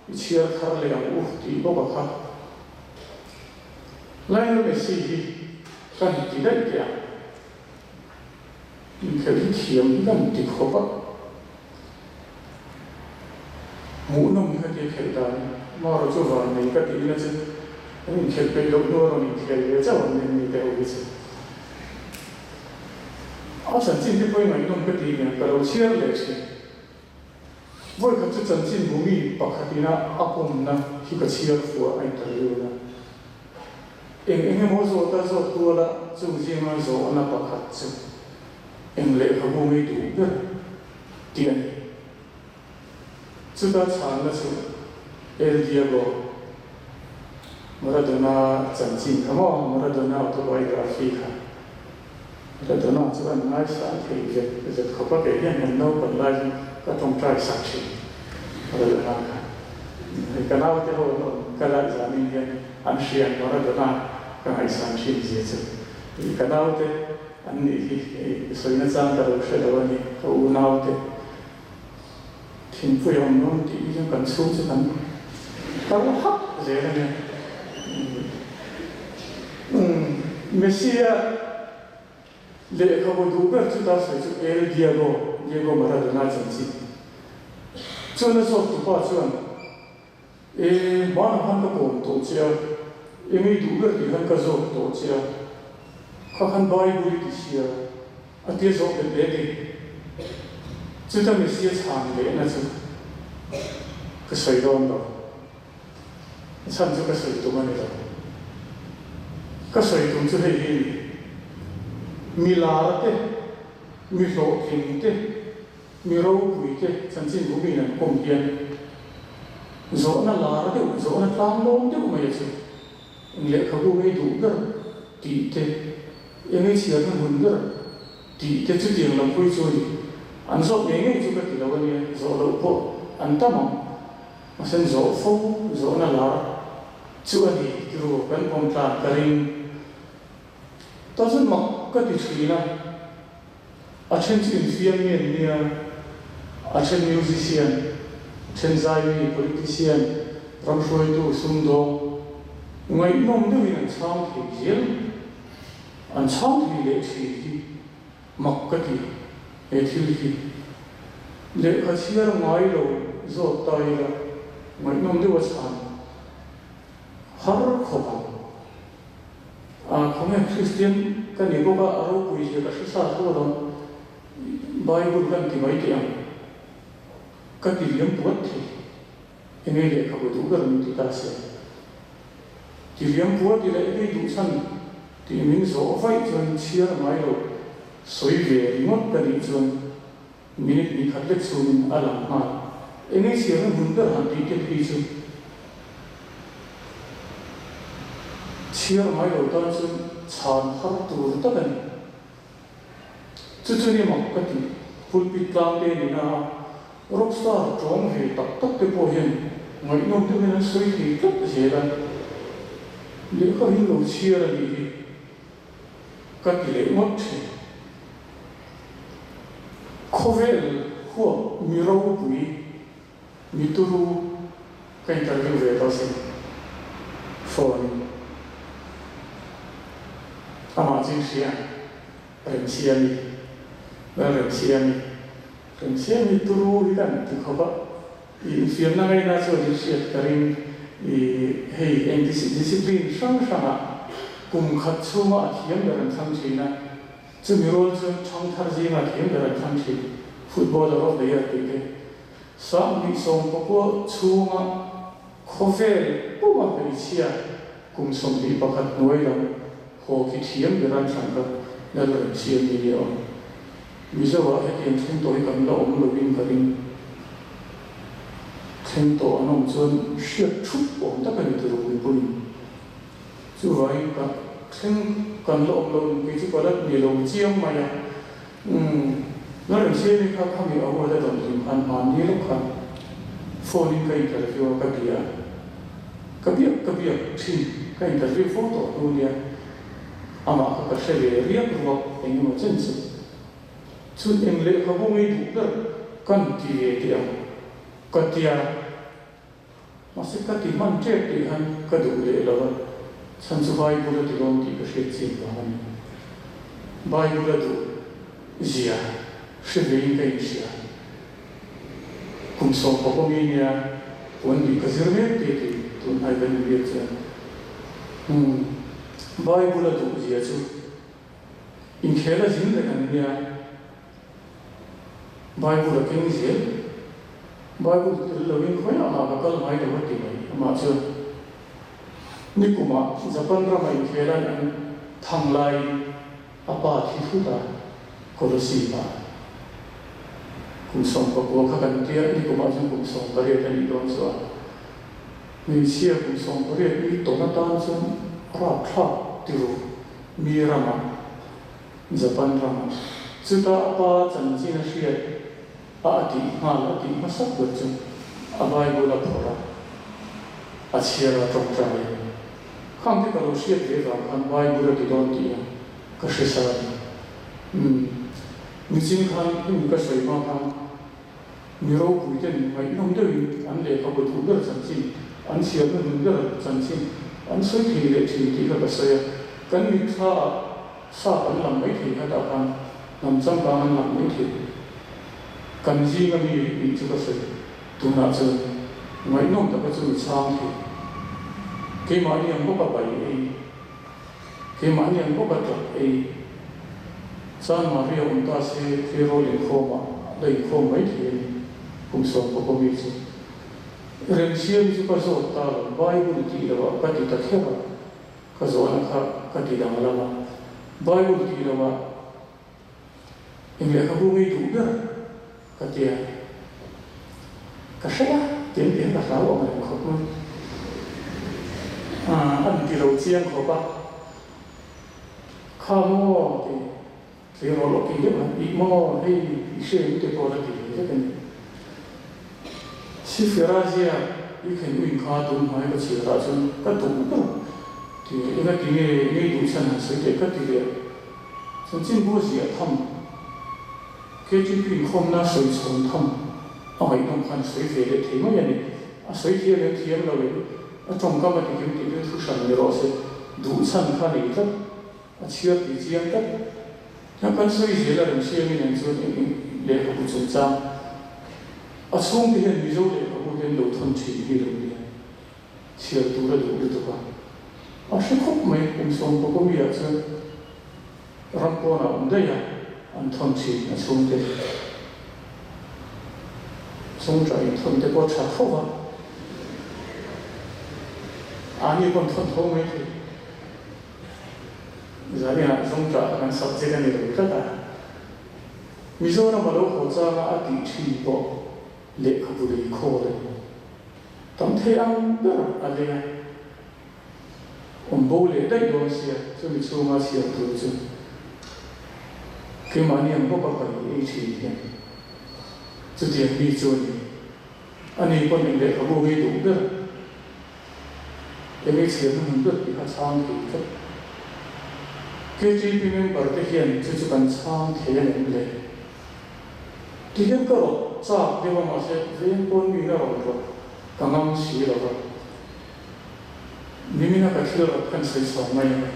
A: i chhiar thar leh ang u tih bawk a kha. Lionel Messi hi kan ti daih teh ang. Inkhelh hi thiam hi kan ti khawp a, hmuhnawm hi ka ti a khelh dan hi. Marawh chu van nei ka tihna chu an inkhelh peih loh hnu a rawn inkhel ve chauh ang nen mite ho hi chu. A chanchin te pawhin ngaihnawm ka tih nen ka lo chhiar leh thin. Vawikhat chu chanchin bu mi pakhatin a a pawmna hi ka chhiar fuh a interview na. Eng eng emaw zawt a zawt kual a, chung zinga zawhna pakhat chu eng lehkhabu ngei duh ber tih a ni. Chuta chhanna chu El Diego Maradona chanchin kha maw? Maradona autobiography kha. Maradona chu an ngaihsan thei zet zet khawp a, kei hian kan naupan lai chu ka tawngtai sak thin Maradona kha. Hei ka naute ho an awm ka laih zanin hian an hria ang Maradona ka ngaihsan thin zia chu. Ka naute an nih hi sawina chang ka lo hre lo a ni, ka unaute. Thingpui a awm dawn tih hi chuan kan chhung chu kan kal hak zel a nia. Umm Messi-a lehkhabu duh ber chu ta sawi chu El Diego, Diego Maradona chanchin. Chuan a zawk tupa chuan E hmanah khan ka kawm tawh che a, eng ei duh ber tih khan ka zawk tawh che a, kha khan Bible i ti sia. A tia zawh bet bet in chuta Messia chhan lehna chu ka sawi dawn lo. A chhan chu ka sawi tum a ni lo. Ka sawi tum chu hei hi a ni, mi lar te, mi hlawhtling te, mi ropui te chanchin bu miin an kawm hian zawhna lar deuh, zawhna tlanglawm deuh mai a chu. Eng lehkhabu ngei duh ber tih te, eng ei chhiarna hmun ber tih te chutiang lam pui chu a ni. An zawh ngei ngei chu ka ti lo a nia, zawh loh pawh an tam ang. Mahse an zawh fo zawhna lar chu a ni tiru kan pawm tlan ka ring. Tah chuan mak ka ti thin a, a then chu infiam nge an nia, a then musician, a then zaimi, politician, ram hruaitu, sumdawng, ngaihnawm deuhin an chhang thei zel, an chhang thei leh thin hi mak ka ti. He thil hi lehkha chhiar ngai lo zawt ta ila ngaihnawm deuh a chhan har khawp ang. A khawnge Kristian ka ni bawk a, a ropui zia ka hre sa tho alawm. Bible kan ti mai teh ang. Ka ti liam puat thei. Enge lehkhabu duh ber min ti ta se. Ti liam puat ila enge duh chhan tih min zawh vaih chuan chhiar ngai lo sawi ve ringawt ka nih chuan minute ni khat lek chhungin a lang nghal. Enge chhiarna hmun ber han tih te phei chu chhiar ngai lo tan chuan chhan har tur tak a ni. Chu chu ni mak ka ti, pulpit tlang te ni na a, rockstar tawng ve tak tak te pawh hian ngaihnawm deuhin an sawi thei tlat zel a, lehkha hi lo chhiar a nih hi ka ti leh ngawt thin. Khawvel huap mi ropui Mi turu ka interview ve tawh sin phone in amah chu i hria Remsiami Lal Remsiami Remsiami turu hi kan ti khawp a i infiamna ngaina chuan i hriat ka ring i hei eng discipline hrang hrangah kum khat chhunga a thiam ber an thlang thin a chumi rual chuan thangthar zinga thiam ber an thlang thin footballer of the year tih te 2019 chhunga khawvel puma hmeichhia kum 21 hnuai lam hockey thiam ber an thlan kha Lalremsiam ni a awm. Mizoah hetiang thleng tawh hi kan la awm lovin ka ring. Thleng tawh an awm chuan hriat thup awm tak a ni tur mipuiin. Chuvangin ka thleng kan la awm lo in kei chu ka la ni lo chiang mai a. Umm, Lalremsiami kha khami a huat a dawn hlim khan hmanni lawk khan phone in ka interview a ka bia a, ka biak ka biak thin, ka interview fo tawh hnu nia amah kha ka hre ve riak ruak eng emaw chen chu. Chun eng lehkhabu ngei duh ber kan ti ve teh ang ka tia. Mahse ka ti hman tep tih khan ka duh leh lo a, chhan chu Bible a ti dawn tih ka hriat chian vang a ni. Bible a duh zia hre vein ka inhria. Kum sawmpakua mi nia puan nih ka zir mek te tih tun hnai kan inbiak chuan umm Bible a duh zia chu inkhel a zin reng an nia. Bible a keng zel. Bible tel loin khawiah mah ka kal ngai lo a ti mai. Amah chuan nikumah Japan rama inkhelain an thang laiin a pa thi thut a, Colosseum ah. Kum 19 kha kan tia, nikumah chuan kum 18 a nih dawn chu a. Hmeichhia kum 18 mi tawn atan chuan rapthlak ti ru mi ramah Japan ramah chuta a pa chanchin a hriat a a tih nghal a tih hmasak ber chu a Bible a phawrh a, a chhiar a tawngtai a ni. Khang te ka lo hriat ve vang khan Bible a ti dawn tih a ka hre sa a ni. Umm, nichin khan hemi ka sawi hma khan mi ropui ten ngaihnawm deuhin an lehkhabu duh ber chanchin, an chhiarna nun ber chanchin an sawi thei leh thin tih kha ka sawi a. Kan mitthla ah sap an lang mai thei kha tah khan hnam changkang an lang mai thei. Kan zinga mi nih chu ka sawi tunah chuan ngaihnawm taka chu mi chhang thei. Keimahni ang bawka bai ei. Keimahni ang bawka ṭap ei. San Maria awm ta se tleirawl inkhawmah la inkhawm mai thei a ni, kum 11 mi chu. Remsiami chu ka zawt ta lo, Bible tih lohah ka ti ta kher a, ka zawhna kha ka ti danglam a, Bible tih lohah eng lehkhabu ngei duh ber ka ti a, ka hre a, tiang tiang ka hlau ang reng khawp mai. A ni ti lo chiang khawp a, kha maw ti tleirawl aw tih deuh han tih maw hei i hre em te pawh la ti ve vek a ni. Sifira zia i khen uin kha tun hmai ka chhiar ah chuan ka duh ber ti eng a ti nge ngei duh chhan han sawi teh ka ti leh a, chanchinbu ziah tham. KTP inkhawmna sawi chhawn tham a ngaihnawm khan a sawi ve leh thei mai a ni. A sawi thiam em thiam lo em, a tawngkam a tikim tih chu thu hran ni rawh se, duh chhan kha nei tlat, a chhiar tih chiang tlat. Hian kan sawi zel a remsiami nen chuan eng eng lehkhabu chungchang a chhungte hian Mizo lehkhabu te an lo thawn thin hi lo nia. Chhiar tur a duh lutuk a. A hre khawp mai kum 11 mi ah chuan ram pawnah awm daih a an thawn thin a chhungte. Chhungtah inthawn te pawh a tha tho va. Ani pawn thawn tho mai thei. Zaninah zawngṭah kan subject a ni lo tlat a, Mizoram a lo haw changa a tih ṭhin pawh lehkhabu lei khawl a ni. Tam thei ang ber a lei a, awm bo leh daih dawn sia chumi chhunga chhiar tur chu keimahni ang bawka ka lei ei ṭhin hian chutiang mi chu a ni. Ani pawn eng lehkhabu hi duh ber. Enge chhiarna hmun ber tih kha chhang thei tlat. KTP member te hian chu chu kan chhang thei a nem le. Ti hian ka rawt chak deuh a mahse veng pawn mi na rawn rawt ka ngam si lo va. Nimina ka thil rawt kan sawi chhuak mai a.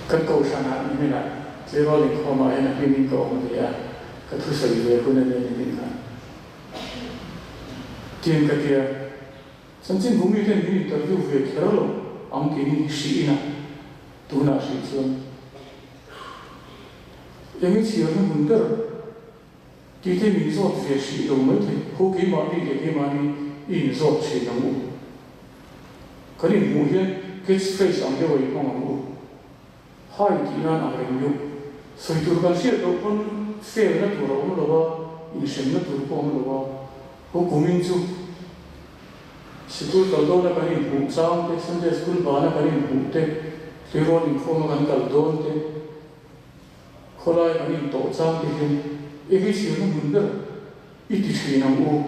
A: Kan kohhranah niminah tleirawl inkhawmah hian a hmingin ka awm ve a, ka thusawi ve hun a nia nimin khan. Tiang ka tia, chanchin bumi ten min interview ve kher lo ang tih hi hrih ina tunah hrih chuan enge chhiarna hmun ber tih te min zawt ve hrih lo mai thei, ho keimahni leh keimahni i inzawt thin ang u. Kan inhmuh hian catch phrase ang deuh a inhmang ang u. Hai tih nan ang reng deuh. Sawi tur kan hriat loh pawn fail na tur a awm lo a, inhremna tur pawh a awm lo a. Ho kumin chu sikul kal dawna kan inhmuh chang te, Sunday school bana kan inhmuh te, tleirawl inkhawma kan kal dawn te, khawlai kan intawh chang te hian eng i chhirna hmun ber i ti thin ang u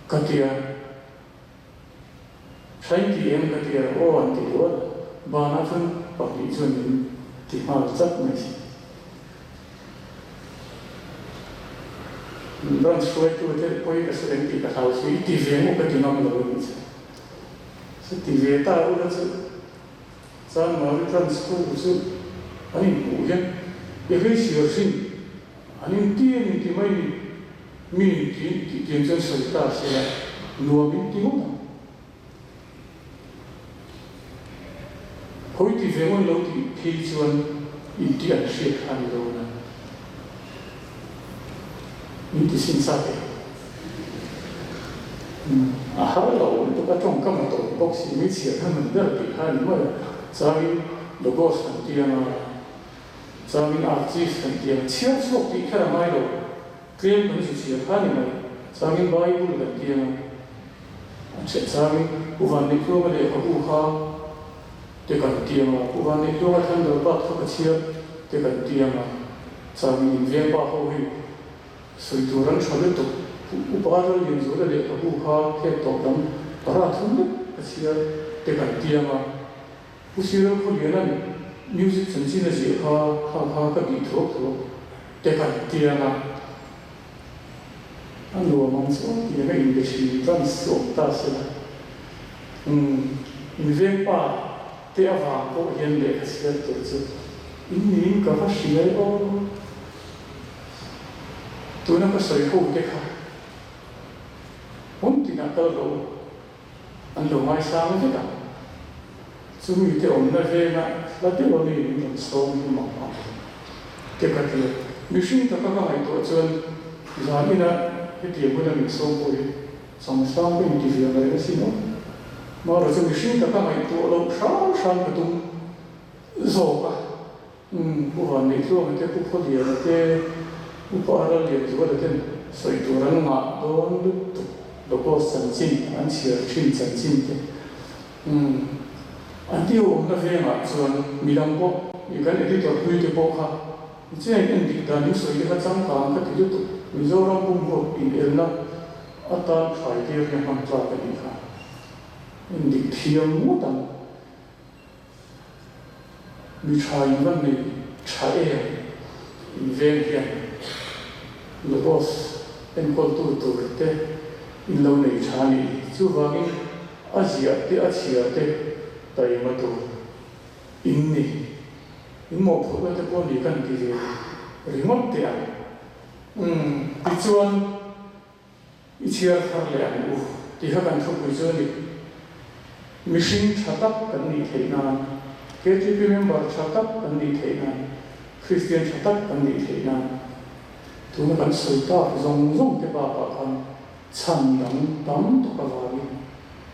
A: ka tia. Thain ti em ka ti a, aw an ti duat a, banah chuan pahnih chuan min ti nghal chat mai si. Branch hruaitu te pawi ka sawi ang tih ka hlau si, i ti ve maw ka ti ngam lo a nih chu. Chu ti ve ta ula chu Chanmari branch ho chu an inhmuh hian i hrichhiar hrin an inti a ni ti mai ni. Mi in ti tih tiang chuan sawi ta se la, nuam in ti ngawt ang. Hawi ti ve ngawn lo tih phei chuan in ti an hriat kha a ni lo na. In ti sin sa te. A har lo lutuk a tawngkam a tawp bawk si, mi chhiar kha hman ber tih kha a ni mai a. Changin Logos kan ti ang a. Changin Archives kan ti ang, chhiar chhuak tih kher a ngai lo, tlem kan zu chhiar kha a ni mai. Changin Bible kan ti ang a, a chhe changin Pu Vanneihtuanga lehkhabu kha te kan ti ang a, Pu Vanneihtuanga Thunderbird kha ka chhiar te kan ti ang a, changin inveng pa ho hi sawi tur an tha lutuk, Upa Lallianzuala lehkhabu kha phek tawp lam para thum lek ka chhiar te kan ti ang a. Pu Cyril Khawliana'n music chanchin a ziah kha kha kha ka bih thuak thuak te kan tiang a, a nuam ang chu tiang a inbe thin chance chu awm ta se la. Umm, inveng pa te avang pawh hian lehkha chhiar tur chu in niin ka va hria e aw. Tuna ka sawi ho te kha hmun tinah kal rawh u. An lo ngaisang vek a, chumi te awmna venga hla deuh a mi min rawn sawm hi mak ang te ka ti a. Mihring taka ka ngaihtuah chuan zan ina hetiang huna min sawm pawh hi changsang ka inti ve ang reng asin aw. Mahrawh chu mihring taka ngaihtuah loh hram hram ka tum zawk a. Umm, Pu Vanneihtuanga te, Pu Khawliana te, Upa Rallianzuala ten sawi tur an ngah dawn lutuk Logos chanchin an chhiar thin chanchin te. Umm, an ti awmna vengah chuan midang pawh i kan editor hlui te pawh kha chiang en dik dan in sawi te kha changkang ka ti lutuk Mizoram pum huap inelna atan thlai tir hi a hman tlak a nih kha. En dik thiam ngawt ang. Mi tha in van nei tha em in veng hian Logos enkawltu tur te in lo nei tha a nih hi. Chuvangin a ziah te a chhiar te taima tur in ni. In mawhphurhna te pawh ni kan ti ve ringawt teh ang. Umm, tichuan i chhiar thar leh ang u tih kha kan thupui chu a ni. Mihring tha tak kan nih theih nan, KTP member tha tak kan nih theih nan, Kristian tha tak kan nih theih nan tuna kan sawi tak zawng zawng te bakah khan chhan dang tam tak avangin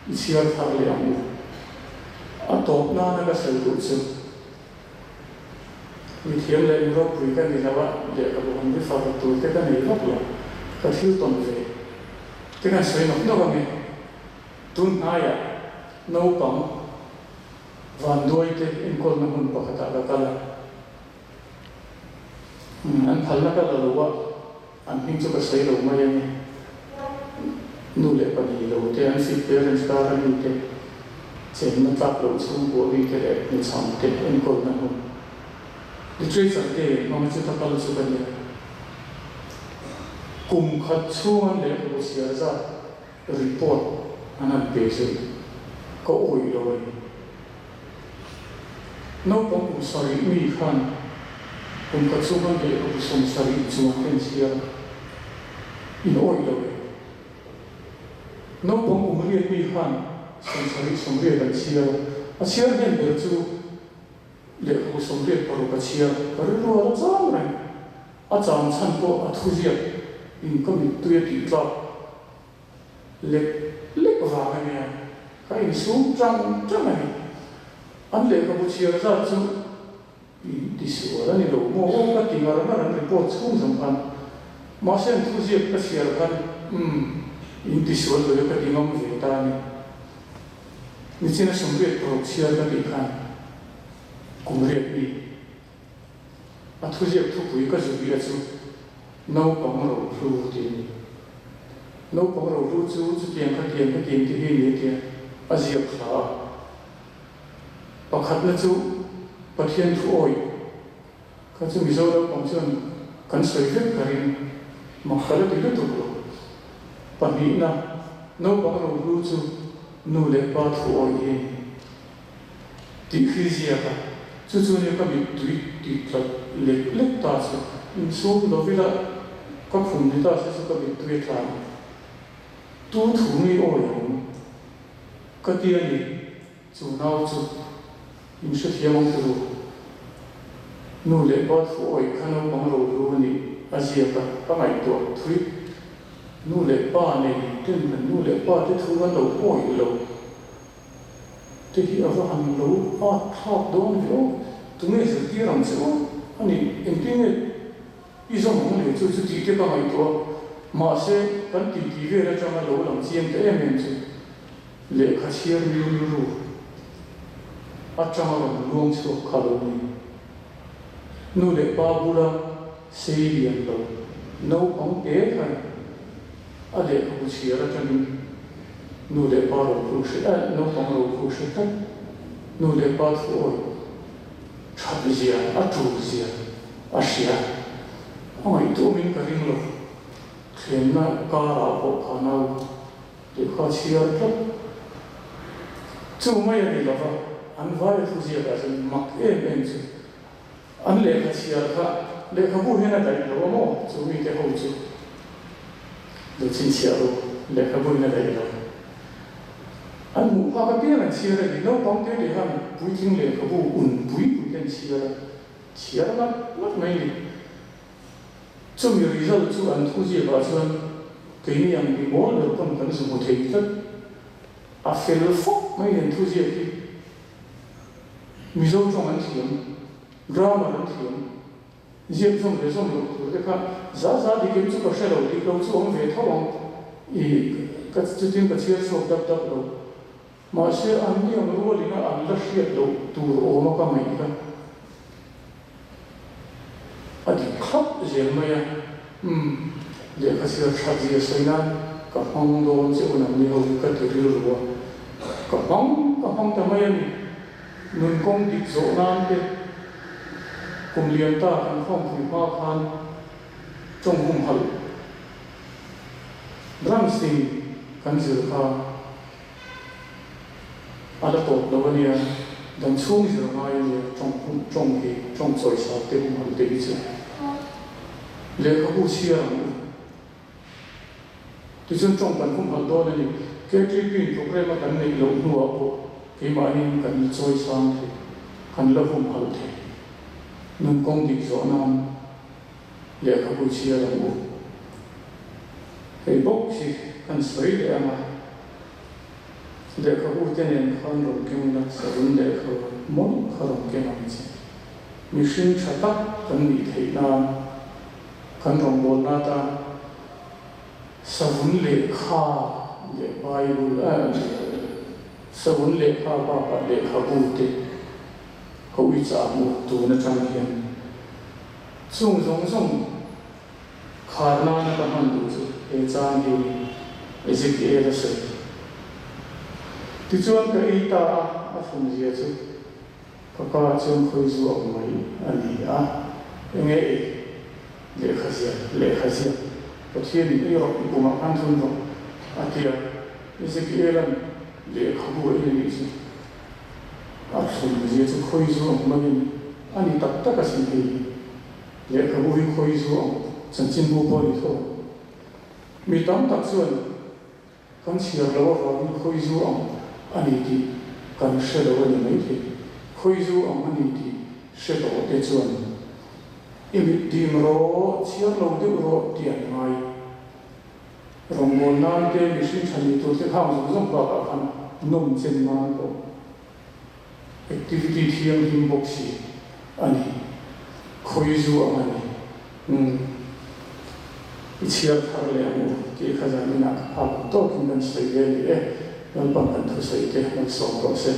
A: i chhiar thar leh ang u. A tawp nana ka sawi duh chu mithiam leh mi ropui ka ni lo a, lehkhabu han refer tur te ka nei vak lo, ka thil tawn ve te kan sawi nawk nawk ang e. Tun hnaiah naupang vanduaite enkawlna hmun pakhatah ka kal a, an phalna ka la lo a, an hming chu ka sawi lo mai a ni. Nu leh pa nei lo te, an fit parents kar a mi te, chenna tlak loh chhungkua mi te leh hnuchham te enkawlna hmun. Literature Day an hmang a chuta kal chu ka nia. Kum khat chhung an lehkhabu chhiar zat Report an han pe chu ka awih lo a ni. Naupang kum sarih mi khan kum khat chhung khan lehkhabu 70 chuang te an chhiar a, in awih lo e. Naupang kum riat mi khan 70 80 an chhiar a, a chhiar hnem ber chu lehkhabu 86 a chhiar, ka rilru a la chang reng. A chang chhan pawh a thuziak in ka mittui a tih tlak. Lek lek vang a nia, ka insum tang tang a ni. An lehkhabu chhiar zat chu in ti sual a ni lo maw aw ka ti ngar ngar an report chhung zawng khan. Mahse an thuziak ka chhiar khan umm in ti sual lo e ka ti ngam ve ta a ni. Nichina 86 chhiar ka tih khan kum riat mi. A thuziak thupui ka zu bia chu Naupang Rohlu tih a ni. Naupang Rohlu chu chutiang khatiang hetiang te hi a ni a tia a ziak thla a. Pakhatna chu Pathian thu awih kha chu Mizo naupang chuan kan sawi vek ka ring, mak ka la ti lutuk lo. Pahnihna, Naupang Rohlu chu nu leh pa thu awih hi a ni. Tih khi ziak a, chu chu nia ka mittui tih tlat lek lek ta chu insum lovila ka khum ni ta se chu ka mittui a tlan tu thu nge awi ang ka ti a ni, chu nau chu in hrethiam ang turu nu leh pa thu awi kha naupang ro lu a nih a ziak a, ka ngaihtuah thui nu leh pa nei ten kan nu leh pa te thu an lo awih lo. Te hi a va han lo at thlak dawn ve aw, tunge zirtir ang che aw a ni, engtin nge i zawm ang le chu chu tih te ka ngaihtuah a, mahse kan titi vel atanga lo lang chiang ta em em chu lehkha chhiar mi rilru atanga rawn luang chhuak kha lo ni. Nu leh pa bula sei lian lo naupang te khan A lehkhabu chhiar atangin nu leh pa rohlu hre eh naupang rohlu hre tlat nu leh pa thu awi that zia a tul zia a hria. A ngaihtuahmin ka ring lo. Thlenna karah pawh kha nau lehkha chhiar tlat chu mai a ni lova, an vaia thu ziakah chuan mak em em chu An lehkha chhiar kha lehkhabu hian a daih lo a maw? Chu mite ho chu lo chhinchhiah ru, lehkhabu in a daih lo. An hmuh phak apiang an chhiar a ni. Naupang te te khan puitling lehkhabu un pui pui te an chhiar a, chhiar ngat ngat mai a ni. Chumi result chu an thu ziakah chuan keini ang mi mawl ber pawn kan zu hmu thei tlat. A fel fawk mai an thu ziak hi. Mizo tawng an thiam, grammar an thiam, ziak zawm ve zawm loh tur te kha za za dikin chu ka hre lo, dik lo chu awm ve tho ang i ka chutin ka chhiar chhuak dap dap lo. Mahse an ni ang rualin a an la hriat loh tur awm a ka ngaih kha a dik thlap zel mai a, umm lehkha chhiar that zia sawi nan ka hmang dawn che u nang ni ho hi ka ti rilru a, ka hmang ka hmang ta mai a ni. Nun kawng dik zawh nan te kum lian ta kan khawmpui hma khan tawng humhalh branch tin kan zir kha a la tawp lo a nia. Dam chhung zir ngai a nia, tawng hum tawng hi, tawng chawisak te humhalh te hi chu lehkhabu chhiar ang u. Tichuan tawng kan humhalh dawn a ni. KTP in programme a kan neih loh hnuah pawh keimahniin kan la chawi sang thei, kan la humhalh thei. Nun kawng dik zawh nan lehkhabu chhiar ang u. Hei bawk hi kan sawi leh ang a, lehkhabu te nen khan rawn keng la, savun lehkha mawlh kha rawn keng ang che. Mihring tha tak kan nih theih nan kan rawngbawlna atan Savun lehkha leh Bible eh Savun lehkha bakah lehkhabu te ho i chah hmuh tun atang hian chung zawng zawng khar nana ka hman duh chu he chang hi Ezekiel a sawi. Tichuan ka ei ta a, a thlumzia chu Ka pa chuan khawi zu ang mai a ni a, enge ei? Lehkha ziak, lehkha ziak, Pathianin ei rawh, i pumah khan thun rawh, a ti a. Ezekiela'n lehkhabu a ei a nih chu a thlum zia chu khawi zu ang mai a ni. A ni tak tak asin hei hi. Lehkhabu hi khawi zu ang chanchinbu pawh a ni tho ang. Mi tam tak chuan Kan chhiar loh avangin khawizu ang a ni tih kan hre lo a ni maithei. Khawizu ang a ni tih hre tawh te chuan i mit dim rawh, chhiar lo deuh rawh tih an ngai. Rawngbâwl nan te, mihring tha ni tur te khang zawng zawng bakah khan nawm chen nan pawh activity thianghlim bawk si a ni. Khawizu ang a ni. Umm. I chhiar thar leh ang u tih kha zan inah ka phak ang tawkin kan sawi ve a ni e. Lalpan kan thusawi te malsawm rawh se.